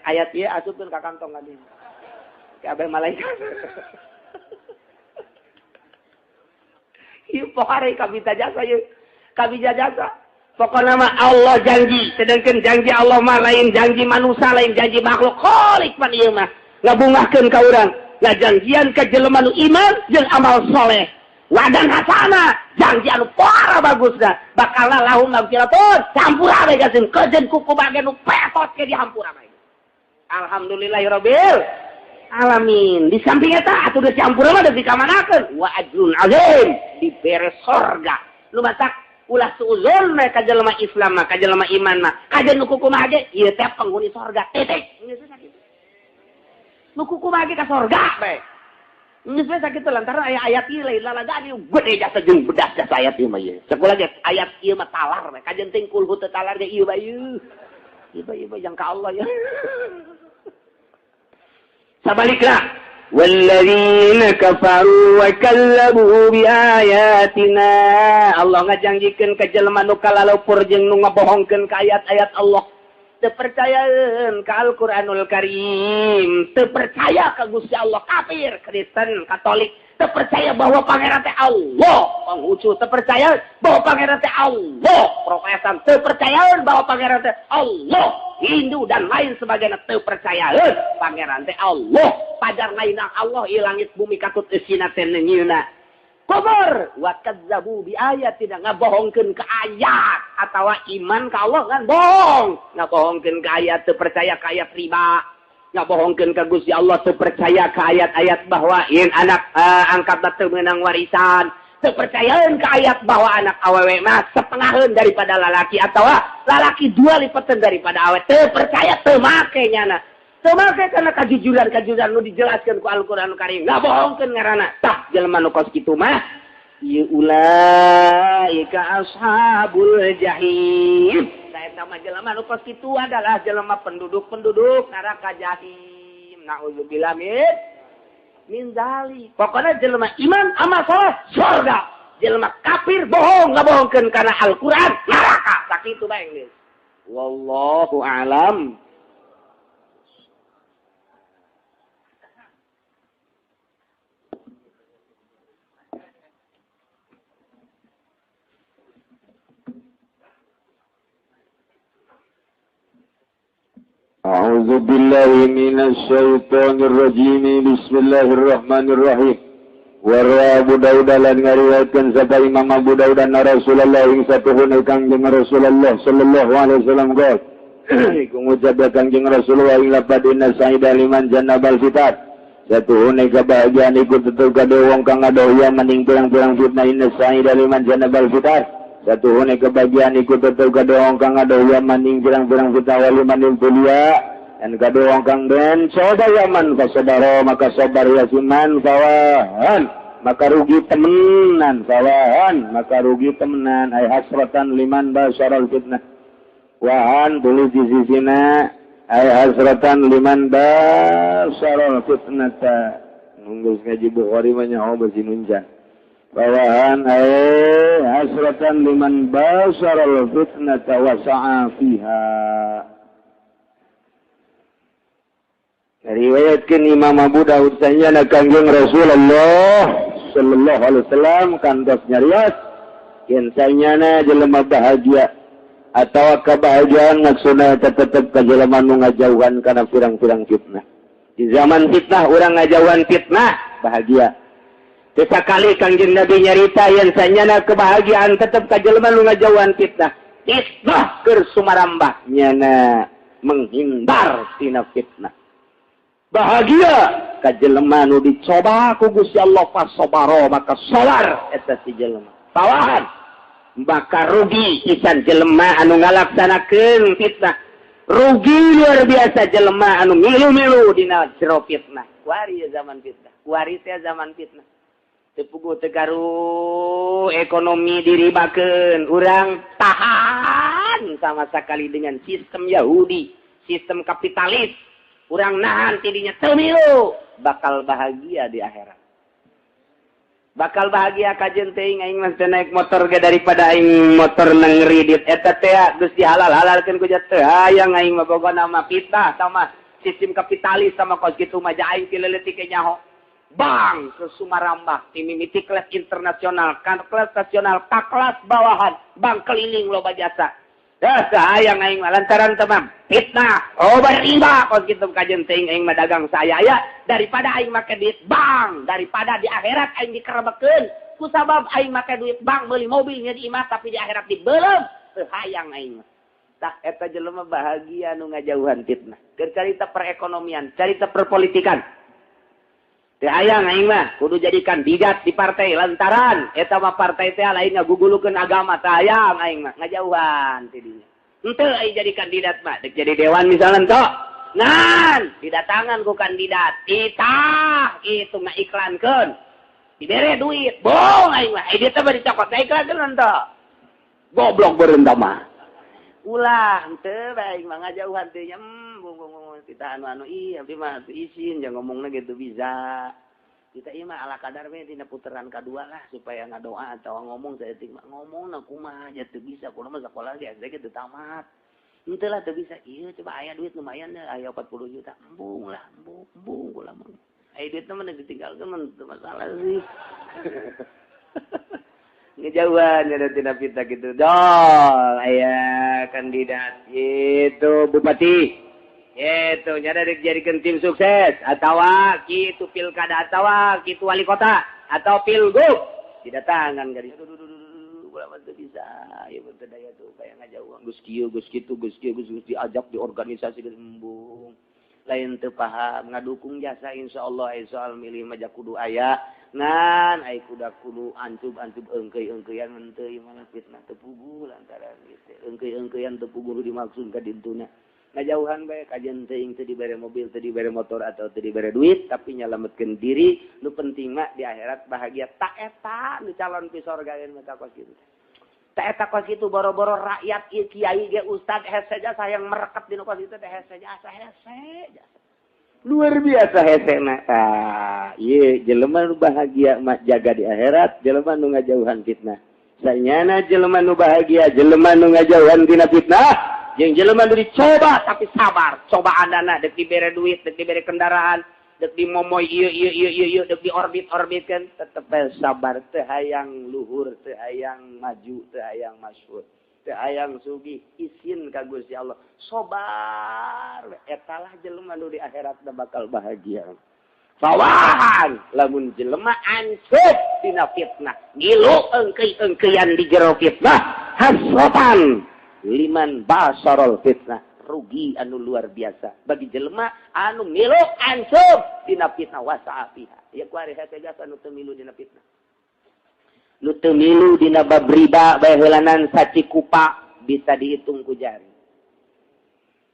Ayat ieu asupkeun ka kantong ka dieu. Kabeh malaikat. Ieu pohare kabita jasa ieu. Kabita jasa. Pokoknya mah Allah janji, sedangkan janji Allah mah lain janji manusia, lain janji makhluk. Khalik pan ieu mah ngabungahkeun ka urang, ngajanjian ka jelema nu iman jeung amal soleh. Wadan hasana, janji anu para bagusna, bakal lahum magfiratun, campura bae gasin kejeun kuku bagian nu petot ke dihampura bae. Alhamdulillahirabbil alamin. Di samping eta atuh geus campura mah deui dikamanakeun wa ajrun azim, dibere sorga. Lu matak ulah suuzon mah ka jelema Islam mah, ka jelema iman mah, kajeun nu kumaha ge ieu teh penghuni sorga. Titik. Geus sakitu. Nu kumaha ge ka sorga bae. Geus we sakitu lantaran aya ayat ieu lain lalagaan ieu gede jasa jeung bedas jasa ayat ieu mah ieu. Sakulah ge ayat ieu mah talar bae. Kajeun ting kulhu teu talar ge ieu bae ieu. Ieu bae ieu bae jang ka Allah ya. Sabalikna walladzina kafaru wa kallabu biayatina. Allah ngajanjikeun ka jelema nu kalalupur jeung nu ngabohongkeun ka ayat-ayat Allah. Teu percayaeun ka Al-Qur'anul Karim, teu percaya ka Gusti Allah, kafir, Kristen, Katolik, teu percaya bahwa pangeran teh Allah, Konghucu teu percaya bahwa pangeran teh Allah, Protestan teu percayaeun bahwa pangeran teh Allah, Hindu dan lain sebagainya teu percayaeun pangeran teh Allah, pajar lain Allah ieu langit bumi katut eusina teh neunyeuna. Kufur wa kadzabu bi ayatina, ngabohongkeun ka ayat atawa iman ka Allah kan bohong, ngabohongkeun ka ayat teu percaya ka ayat riba, ngabohongkeun ka Gusti Allah teu percaya ka ayat-ayat bahwa yen anak angkat teu meunang warisan, teu percayaeun ka ayat bahwa anak awewe mah setengaheun daripada lalaki atawa lalaki dua lipeteun daripada awewe, teu percaya teu make nyana. Teu make karena kajujuran-kajujuran nu dijelaskeun ku Al-Qur'anul Karim. Ngabohongkeun ngaranna. Tah jelema nu kos kitu mah ieu ulaika ashabul jahim. Tah eta mah jelema nu kos kitu adalah jelema penduduk-penduduk neraka jahim. Nauzubillah min dzalik. Pokona jelema iman amal saleh surga. Jelema kafir bohong ngabohongkeun kana Al-Qur'an neraka. Sakitu bae geus. Wallahu a'lam. أعوذ بالله من الشيطان الرجيم بسم الله الرحمن الرحيم Warwa Abu Dawud lan ngariwayatkeun sapa Imam Abu Dawud anna Rasulullah ing satuhuna Kangjeng Rasulullah sallallahu alaihi wasallam qol Iku ngucap Kangjeng Rasulullah ing lapad inna sa'ida liman jannabal fitan. Satuhune kebahagiaan iku tetep kade wong kang ngadoh maning pirang-pirang fitnah. Inna sa'ida liman jannabal fitan. Satuhune kebahagiaan iku tetep kade wong kang ngadoh maning pirang-pirang fitnah waliman ibtulia dan kade wong kang den coba yaman fasadaro maka sabar ya siman fawahan maka rugi temenan fawahan maka rugi temenan ay hasratan liman basyaral fitnah wahan tulis di sisina ay hasratan liman basyaral fitnata nunggu ngaji Bukhari mah nyaho besi nunjan fawahan ay hasratan liman basyaral fitnata wa sa'a fiha. Riwayatkan Imam Abu Dawud sanyana Kangjeng Rasulullah sallallahu alaihi wasallam kantos nyarios yen sanyana jelema bahagia atawa kebahagiaan maksudna tetep ka jelema nu ngajauhan kana pirang-pirang fitnah. Di zaman fitnah urang ngajauhan fitnah bahagia. Sekali Kangjeng Nabi nyarita yen sanyana kebahagiaan tetep ka jelema nu ngajauhan fitnah. Fitnah keur sumarambah nyana menghindar tina fitnah. Bahagia ka jelema nu dicoba ku Gusti Allah fasobaro maka sabar eta si jelema. Tawahan bakal rugi pisan jelema anu ngalaksanakeun fitnah. Rugi luar biasa jelema anu milu-milu dina jero fitnah. Kuari zaman fitnah, kuari teh zaman fitnah. Teu puguh teu garu ekonomi diribakeun, urang tahan sama sekali dengan sistem Yahudi, sistem kapitalis. Urang nahan tidinya teu milu, bakal bahagia di akhirat. Bakal bahagia kajen teuing aing mah teu naik motor ge daripada aing motor nang ngridit eta teh geus dihalal-halalkeun ku teu hayang aing mah pokona mah fitnah sama sistem kapitalis sama kos kitu mah aing ti leutik ge nyaho. Bang ke Sumarambah ti mimiti kelas internasional, kan kelas nasional, ka kelas bawahan, bang keliling loba jasa. Dah sayang aing mah lantaran teman fitnah, oh riba kos kitu kajen teuing aing mah dagang saya ya daripada aing make duit bank, daripada di akhirat aing dikerebekeun ku sabab aing make duit bank meuli mobilnya di imah tapi di akhirat dibeuleum, teu hayang aing mah. Tah eta jelema bahagia nu ngajauhan fitnah. Keur carita perekonomian, carita perpolitikan. Teu hayang aing mah kudu jadi kandidat di partai lantaran eta mah partai teh lain ngagugulukeun agama, teu hayang aing mah ngajauhan ti dinya. Henteu aing jadi kandidat mah, dek jadi dewan misalnya tok. Ngan didatangan ku kandidat, itah itu ngaiklankeun. Dibere duit, bohong aing mah. Ai dieu teh bari dicokot iklankeun henteu. Goblok beureum mah. Ulah henteu bae aing mah ngajauhan teh nya. Kita anu-anu ih abdi mah teu isin jangan ngomongna gitu bisa. Kita ieu mah ala kadar we dina puteran kadua lah supaya ngadoa atawa ngomong saeutik mah ngomongna kumaha aja teu bisa kudu mah sakola ge SD ge teu tamat. Henteu lah teu bisa ieu coba aya duit lumayan deh aya 40 juta embung lah embung embung kula mah. Aya duitna mah ditinggalkeun mah teu masalah sih. Ngejauhan ada tina fitnah gitu. Dol aya kandidat itu bupati. Itu nyada dijadikan tim sukses atawa kitu pilkada atawa kitu wali kota atau pilgub didatangan gadis ulah mah teu bisa ieu mah teu daya tuh kayak ngajauhan geus kieu geus kitu geus kieu geus diajak di organisasi geus embung lain teu paham ngadukung jasa insyaallah soal milih mah kudu aya ngan ai kuda kudu ancub-ancub eungkeuy-eungkeuyan henteu ieu mah fitnah teu puguh lantaran ieu eungkeuy-eungkeuyan teu puguh dimaksud ka dintuna. Ngajauhan bae kajen teuing teu dibere mobil, teu dibere motor atau teu dibere duit, tapi nyalametkeun diri, nu penting mah di akhirat bahagia. Tak eta nu calon pi sorgaeun mah kos kitu. Tak eta kos kitu boro-boro rakyat ieu kiai ge ustad hese jasa yang merekat dina kos kitu teh hese jasa hese jasa. Luar biasa hesena. Tah, ieu jelema nu bahagia mah jaga di akhirat, jelema nu ngajauhan fitnah. Sanyana jelema nu bahagia, jelema nu ngajauhan tina fitnah. Jeung jelema nu dicoba tapi sabar, cobaanana dek dibere duit, dek dibere kendaraan, dek dimomoy ieu ieu ieu ieu ieu, dek diorbit-orbitkeun, tetep sabar, teu hayang luhur, teu hayang maju, teu hayang masyhur, teu hayang sugih, isin ka Gusti Allah. Sabar, eta lah jelema nu di akhirat bakal bahagia. Fawahan lamun jelema ancup dina fitnah, ngilu eungkeuy-eungkeuyan di jero fitnah, hasratan liman basarol fitnah, Rugi anu luar biasa bagi jelema anu milu ansub dina fitnah wasa'a fiha. Ya ku ari hese jasa nu teu milu dina fitnah. Nu teu milu dina bab riba bae heulanan sacikupa bisa dihitung ku jari.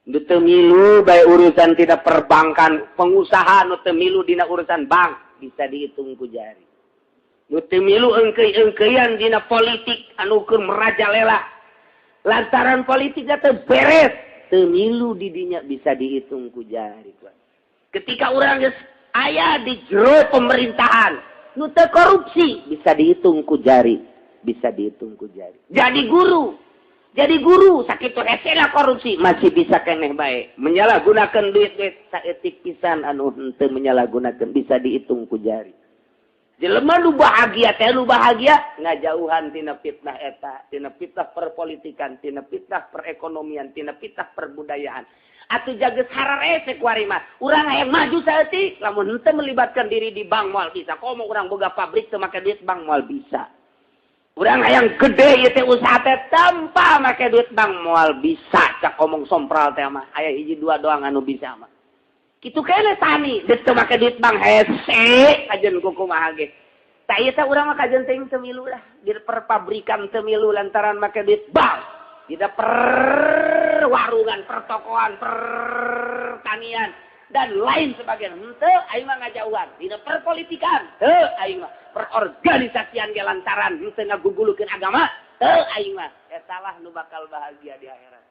Nu teu milu bae urusan tina perbankan, pengusaha nu teu milu dina urusan bank bisa dihitung ku jari. Nu teu milu engkeuy-engkeuyan dina politik anu keur merajalela. Lantaran politiknya teu beres, teu milu di dinya bisa dihitung ku jari. Ketika urang geus aya di jero pemerintahan, nu teu korupsi bisa dihitung ku jari, bisa dihitung ku jari. Jadi guru sakitu hesena korupsi masih bisa keneh bae. Menyalahgunakan duit-duit saeutik pisan anu henteu menyalahgunakan bisa dihitung ku jari. Jelema nu bahagia teh nu bahagia ngajauhan tina fitnah eta, tina fitnah perpolitikan, tina fitnah perekonomian, tina fitnah perbudayaan. Atuh jaga hararese ku ari mah. Urang hayang maju saeutik lamun henteu melibatkan diri di bank moal bisa. Komo urang boga pabrik teu make duit bank moal bisa. Urang hayang gede ieu teh usaha teh tanpa make duit bank moal bisa. Cak omong sompral teh mah aya hiji dua doang anu bisa mah. Kitu kene tani deuk teu make duit bank hese kajen kumaha ge. Tah ieu teh urang mah kajen teuing teu milu lah di perpabrikan teu milu lantaran make duit bank. Tidak perwarungan, pertokoan, pertanian dan lain sebagainya. Henteu aing mah ngajauhan dina perpolitikan, henteu aing mah perorganisasian ge lantaran henteu ngagugulukeun agama, henteu aing mah. Eta lah nu bakal bahagia di akhirat.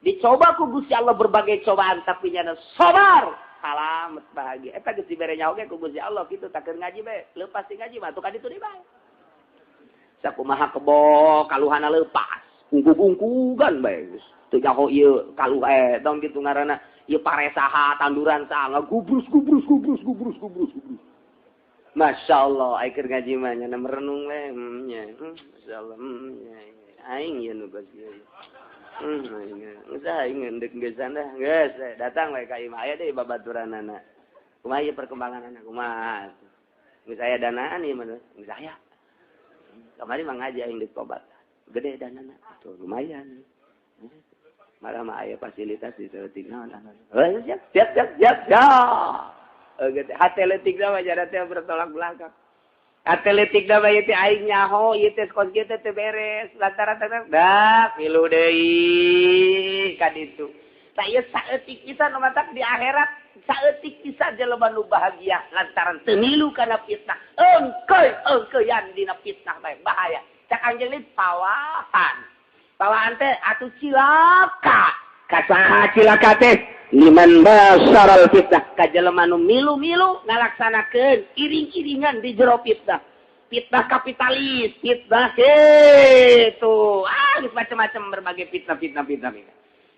Dicoba ku Gusti Allah berbagai cobaan tapi nyana sabar, salamet bahagia. Eta geus dibere nyaho ge ku Gusti Allah kitu tak keur ngaji bae, leupas ti ngaji mah atuh ka ditu deui bae. Sakumaha kebo kaluhana leupas, ungkug-ungkugan bae geus. Teu nyaho ieu kaluh tong kitu ngaranna ieu pare saha, tanduran saha, ngagubrus gubrus gubrus gubrus gubrus gubrus. Masya Allah, aing keur ngaji mah nyana merenung we, nya. Masyaallah, nya. Aing ieu nu geus ieu. Geus aing ngeundek geusan dah. Geus datang we ka imah aya deui babaturanana. Kumaha ieu perkembanganana kumaha? Geus aya danaan ieu mah geus aya. Kamari mah ngaji aing deuk tobat. Gede danana. Tuh lumayan. Malah mah aya fasilitas di saeutik naon. Heuh siap siap siap siap. Gede hate leutik mah jada teh bertolak belakang. Hate leutik mah ieu teh aing nyaho ieu teh kos kieu teh teu beres lantaran teh dah milu deui ka ditu. Tah ieu saeutik pisan nu matak di akhirat saeutik pisan jelema nu bahagia lantaran teu milu kana fitnah. Engkeuy engkeuyan dina fitnah bae bahaya. Cak anjeun pawahan. Pawahan teh atuh cilaka. Kasaha cilaka teh? Liman basaral fitnah ka jelema nu milu-milu ngalaksanakeun iring-iringan di jero fitnah. Fitnah kapitalis, fitnah kitu. Ah, geus macam-macam berbagai fitnah-fitnah fitnah.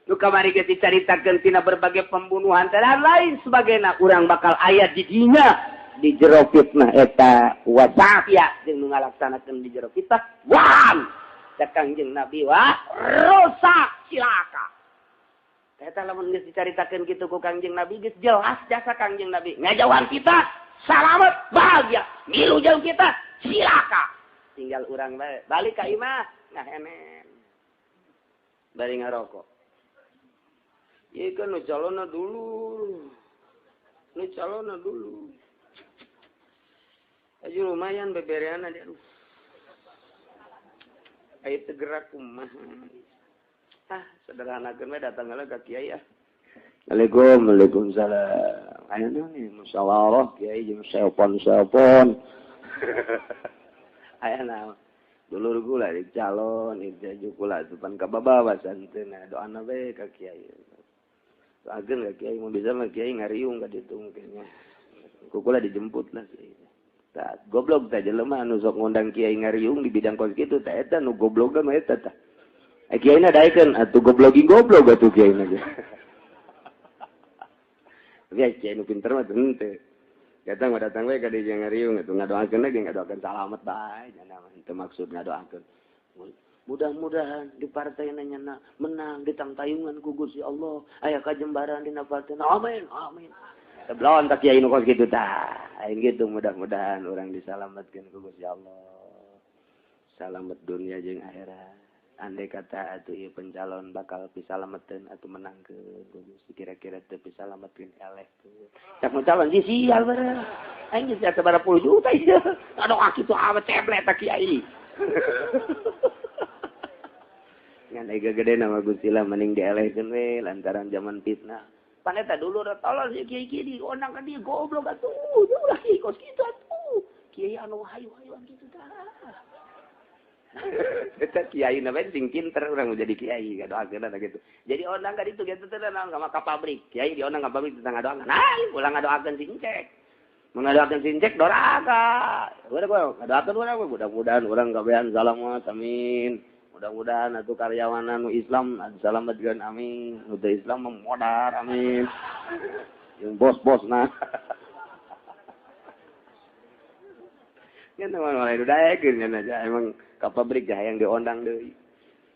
Nu kamari geus dicaritakeun tina berbagai pembunuhan dan lain sebagainya. Urang bakal aya di dinya di jero fitnah eta wasafia jeung nu ngalaksanakeun di jero fitnah. Wah, cek Kangjeng Nabi wah rusak cilaka. Eta lamun geus dicaritakeun kitu ku Kangjeng Nabi geus jelas jasa Kangjeng Nabi. Ngajauhan kita salamet bahagia, milu jeung kita cilaka. Tinggal urang bae balik ka imah ngahenen. Bari ngarokok. Ieu kan nu calonna dulu. Nu calonna dulu. Aja lumayan bebereana dia. Aduh. Aya teu gerak kumaha. Ah, sederhanakeun we datang heula ka kiai ah. Assalamualaikum, waalaikumsalam. Aya naon ieu musyawarah kiai jeung seopon-seopon. Aya naon? Dulur gula di calon, ieu kula depan ka babawa santeuna doana we ka kiai. Doakeun ka kiai mun bisa mah kiai ngariung ka ditu mungkin nya. Ku kula dijemput lah kiai. Tah goblok tah jelema anu sok ngundang kiai ngariung di bidang kos kitu tah eta nu goblogna mah eta tah. Kiai na daekeun atuh goblogi goblok atuh kiai na ge. Tapi kiai nu pinter mah henteu. Datang mah datang we ka dieu ngariung atuh ngadoakeun lagi ngadoakeun salamet bae nya mah henteu maksud ngadoakeun. Mudah-mudahan di partai nya menang ditangtayungan ku Gusti Allah aya kajembaran dina partai. Amin amin. Teblon tak kiai nu kos kitu tah. Aing kitu mudah-mudahan urang disalametkeun ku Gusti Allah. Salamet dunia jeung akhirat. Andai kata atuh ieu pencalon bakal pisalameteun atuh menangkeun Gusti kira-kira teu pisalametkeun elehkeun. Cak calon si sial bareng. Aing geus sabaraha puluh juta ieu. Aduh kitu amat ceblek ta kiai. Ngan ai gede nama Gusti lah mending dielehkeun we lantaran zaman fitnah. Pan eta dulu tolol si kiai-kiai diondang ka dieu goblok atuh. Ulah kiai kos kitu atuh. Kiai anu hayu-hayuan kitu tah. Eta kiai na bae sing pinter urang jadi kiai ngadoakeun gitu. Jadi ondang ka ditu kitu teh naon ka pabrik. Kiai diondang ka pabrik tentang ngadoakeun. Nah, ulah ngadoakeun si Encek. Mun ngadoakeun si Encek doraka. Udah gua ngadoakeun urang mudah-mudahan urang kabehan salamat amin. Mudah-mudahan atuh karyawan anu Islam salametkeun amin. Nu teu Islam modar amin. Jeung bos-bosna. Nya mah daekeun nya aja emang ka pabrik hayang diondang deui.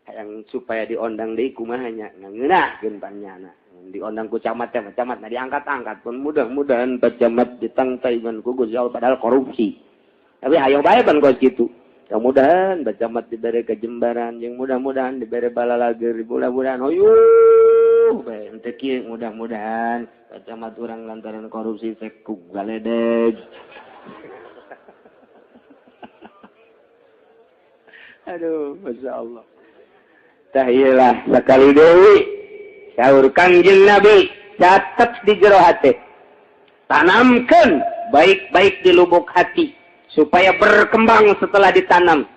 Hayang supaya diondang deui kumaha nya ngeunahkeun panyana. Diondang ku camat teh camat na diangkat-angkat pun mudah-mudahan Pak Camat ditangtaiban ku Gusti Allah padahal korupsi. Tapi hayo bae pan kos kitu. Mudah-mudahan Pak Camat dibere kejembaran jeung mudah-mudahan dibere balalager, mudah-mudahan hoyuh bae henteu kieu mudah-mudahan Pak Camat urang lantaran korupsi sek ku galedeg. Aduh, Masya Allah. Tahiyalah sekali deui. Sahur Kangjeng Nabi, catet di jero hati. Tanamkan baik-baik di lubuk hati supaya berkembang setelah ditanam.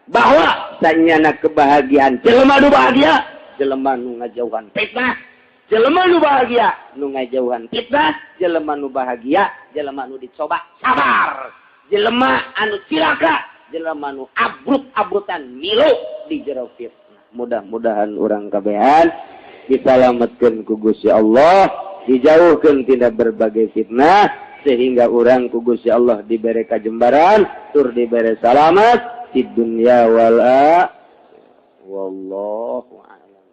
Bahwa sanyana kebahagiaan jelema nu bahagia, jelema nu ngajauhan fitnah, jelema nu bahagia, nu ngajauhan fitnah, jelema nu bahagia, jelema nu dicoba sabar, jelema anu cilaka, jelema nu abrut-abrutan milu di jero fitnah. Mudah-mudahan urang kabehan disalametkeun ku Gusti Allah, dijauhkeun tina berbagai fitnah sehingga urang ku Gusti Allah dibere kajembaran tur dibere salamat di dunia wal akhirah. Wallahu a'lam.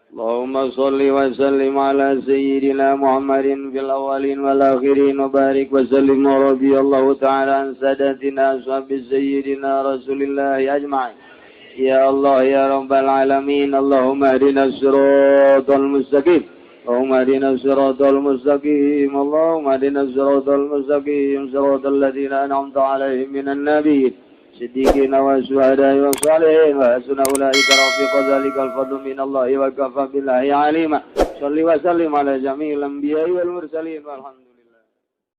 Allahumma sholli wa sallim ala sayyidina Muhammadin fil awwalin wal akhirin wa barik wa sallim wa radiyallahu ta'ala an sadatina ashabi sayyidina Rasulillah ajma'in. Ya Allah ya Rabbal alamin, Allahumma ihdinas siratal mustaqim. Allahumma ihdinas siratal mustaqim. Allahumma ihdinas siratal mustaqim, siratal ladzina an'amta 'alaihim minan nabiyyin siddiqin wa syuhada'i wa shalihin wa hasuna ulaika rafiqa dzalikal fadlu minallahi wa kafa billahi alima. Shalli wa sallim ala jami'il anbiya'i wal mursalin walhamdulillah.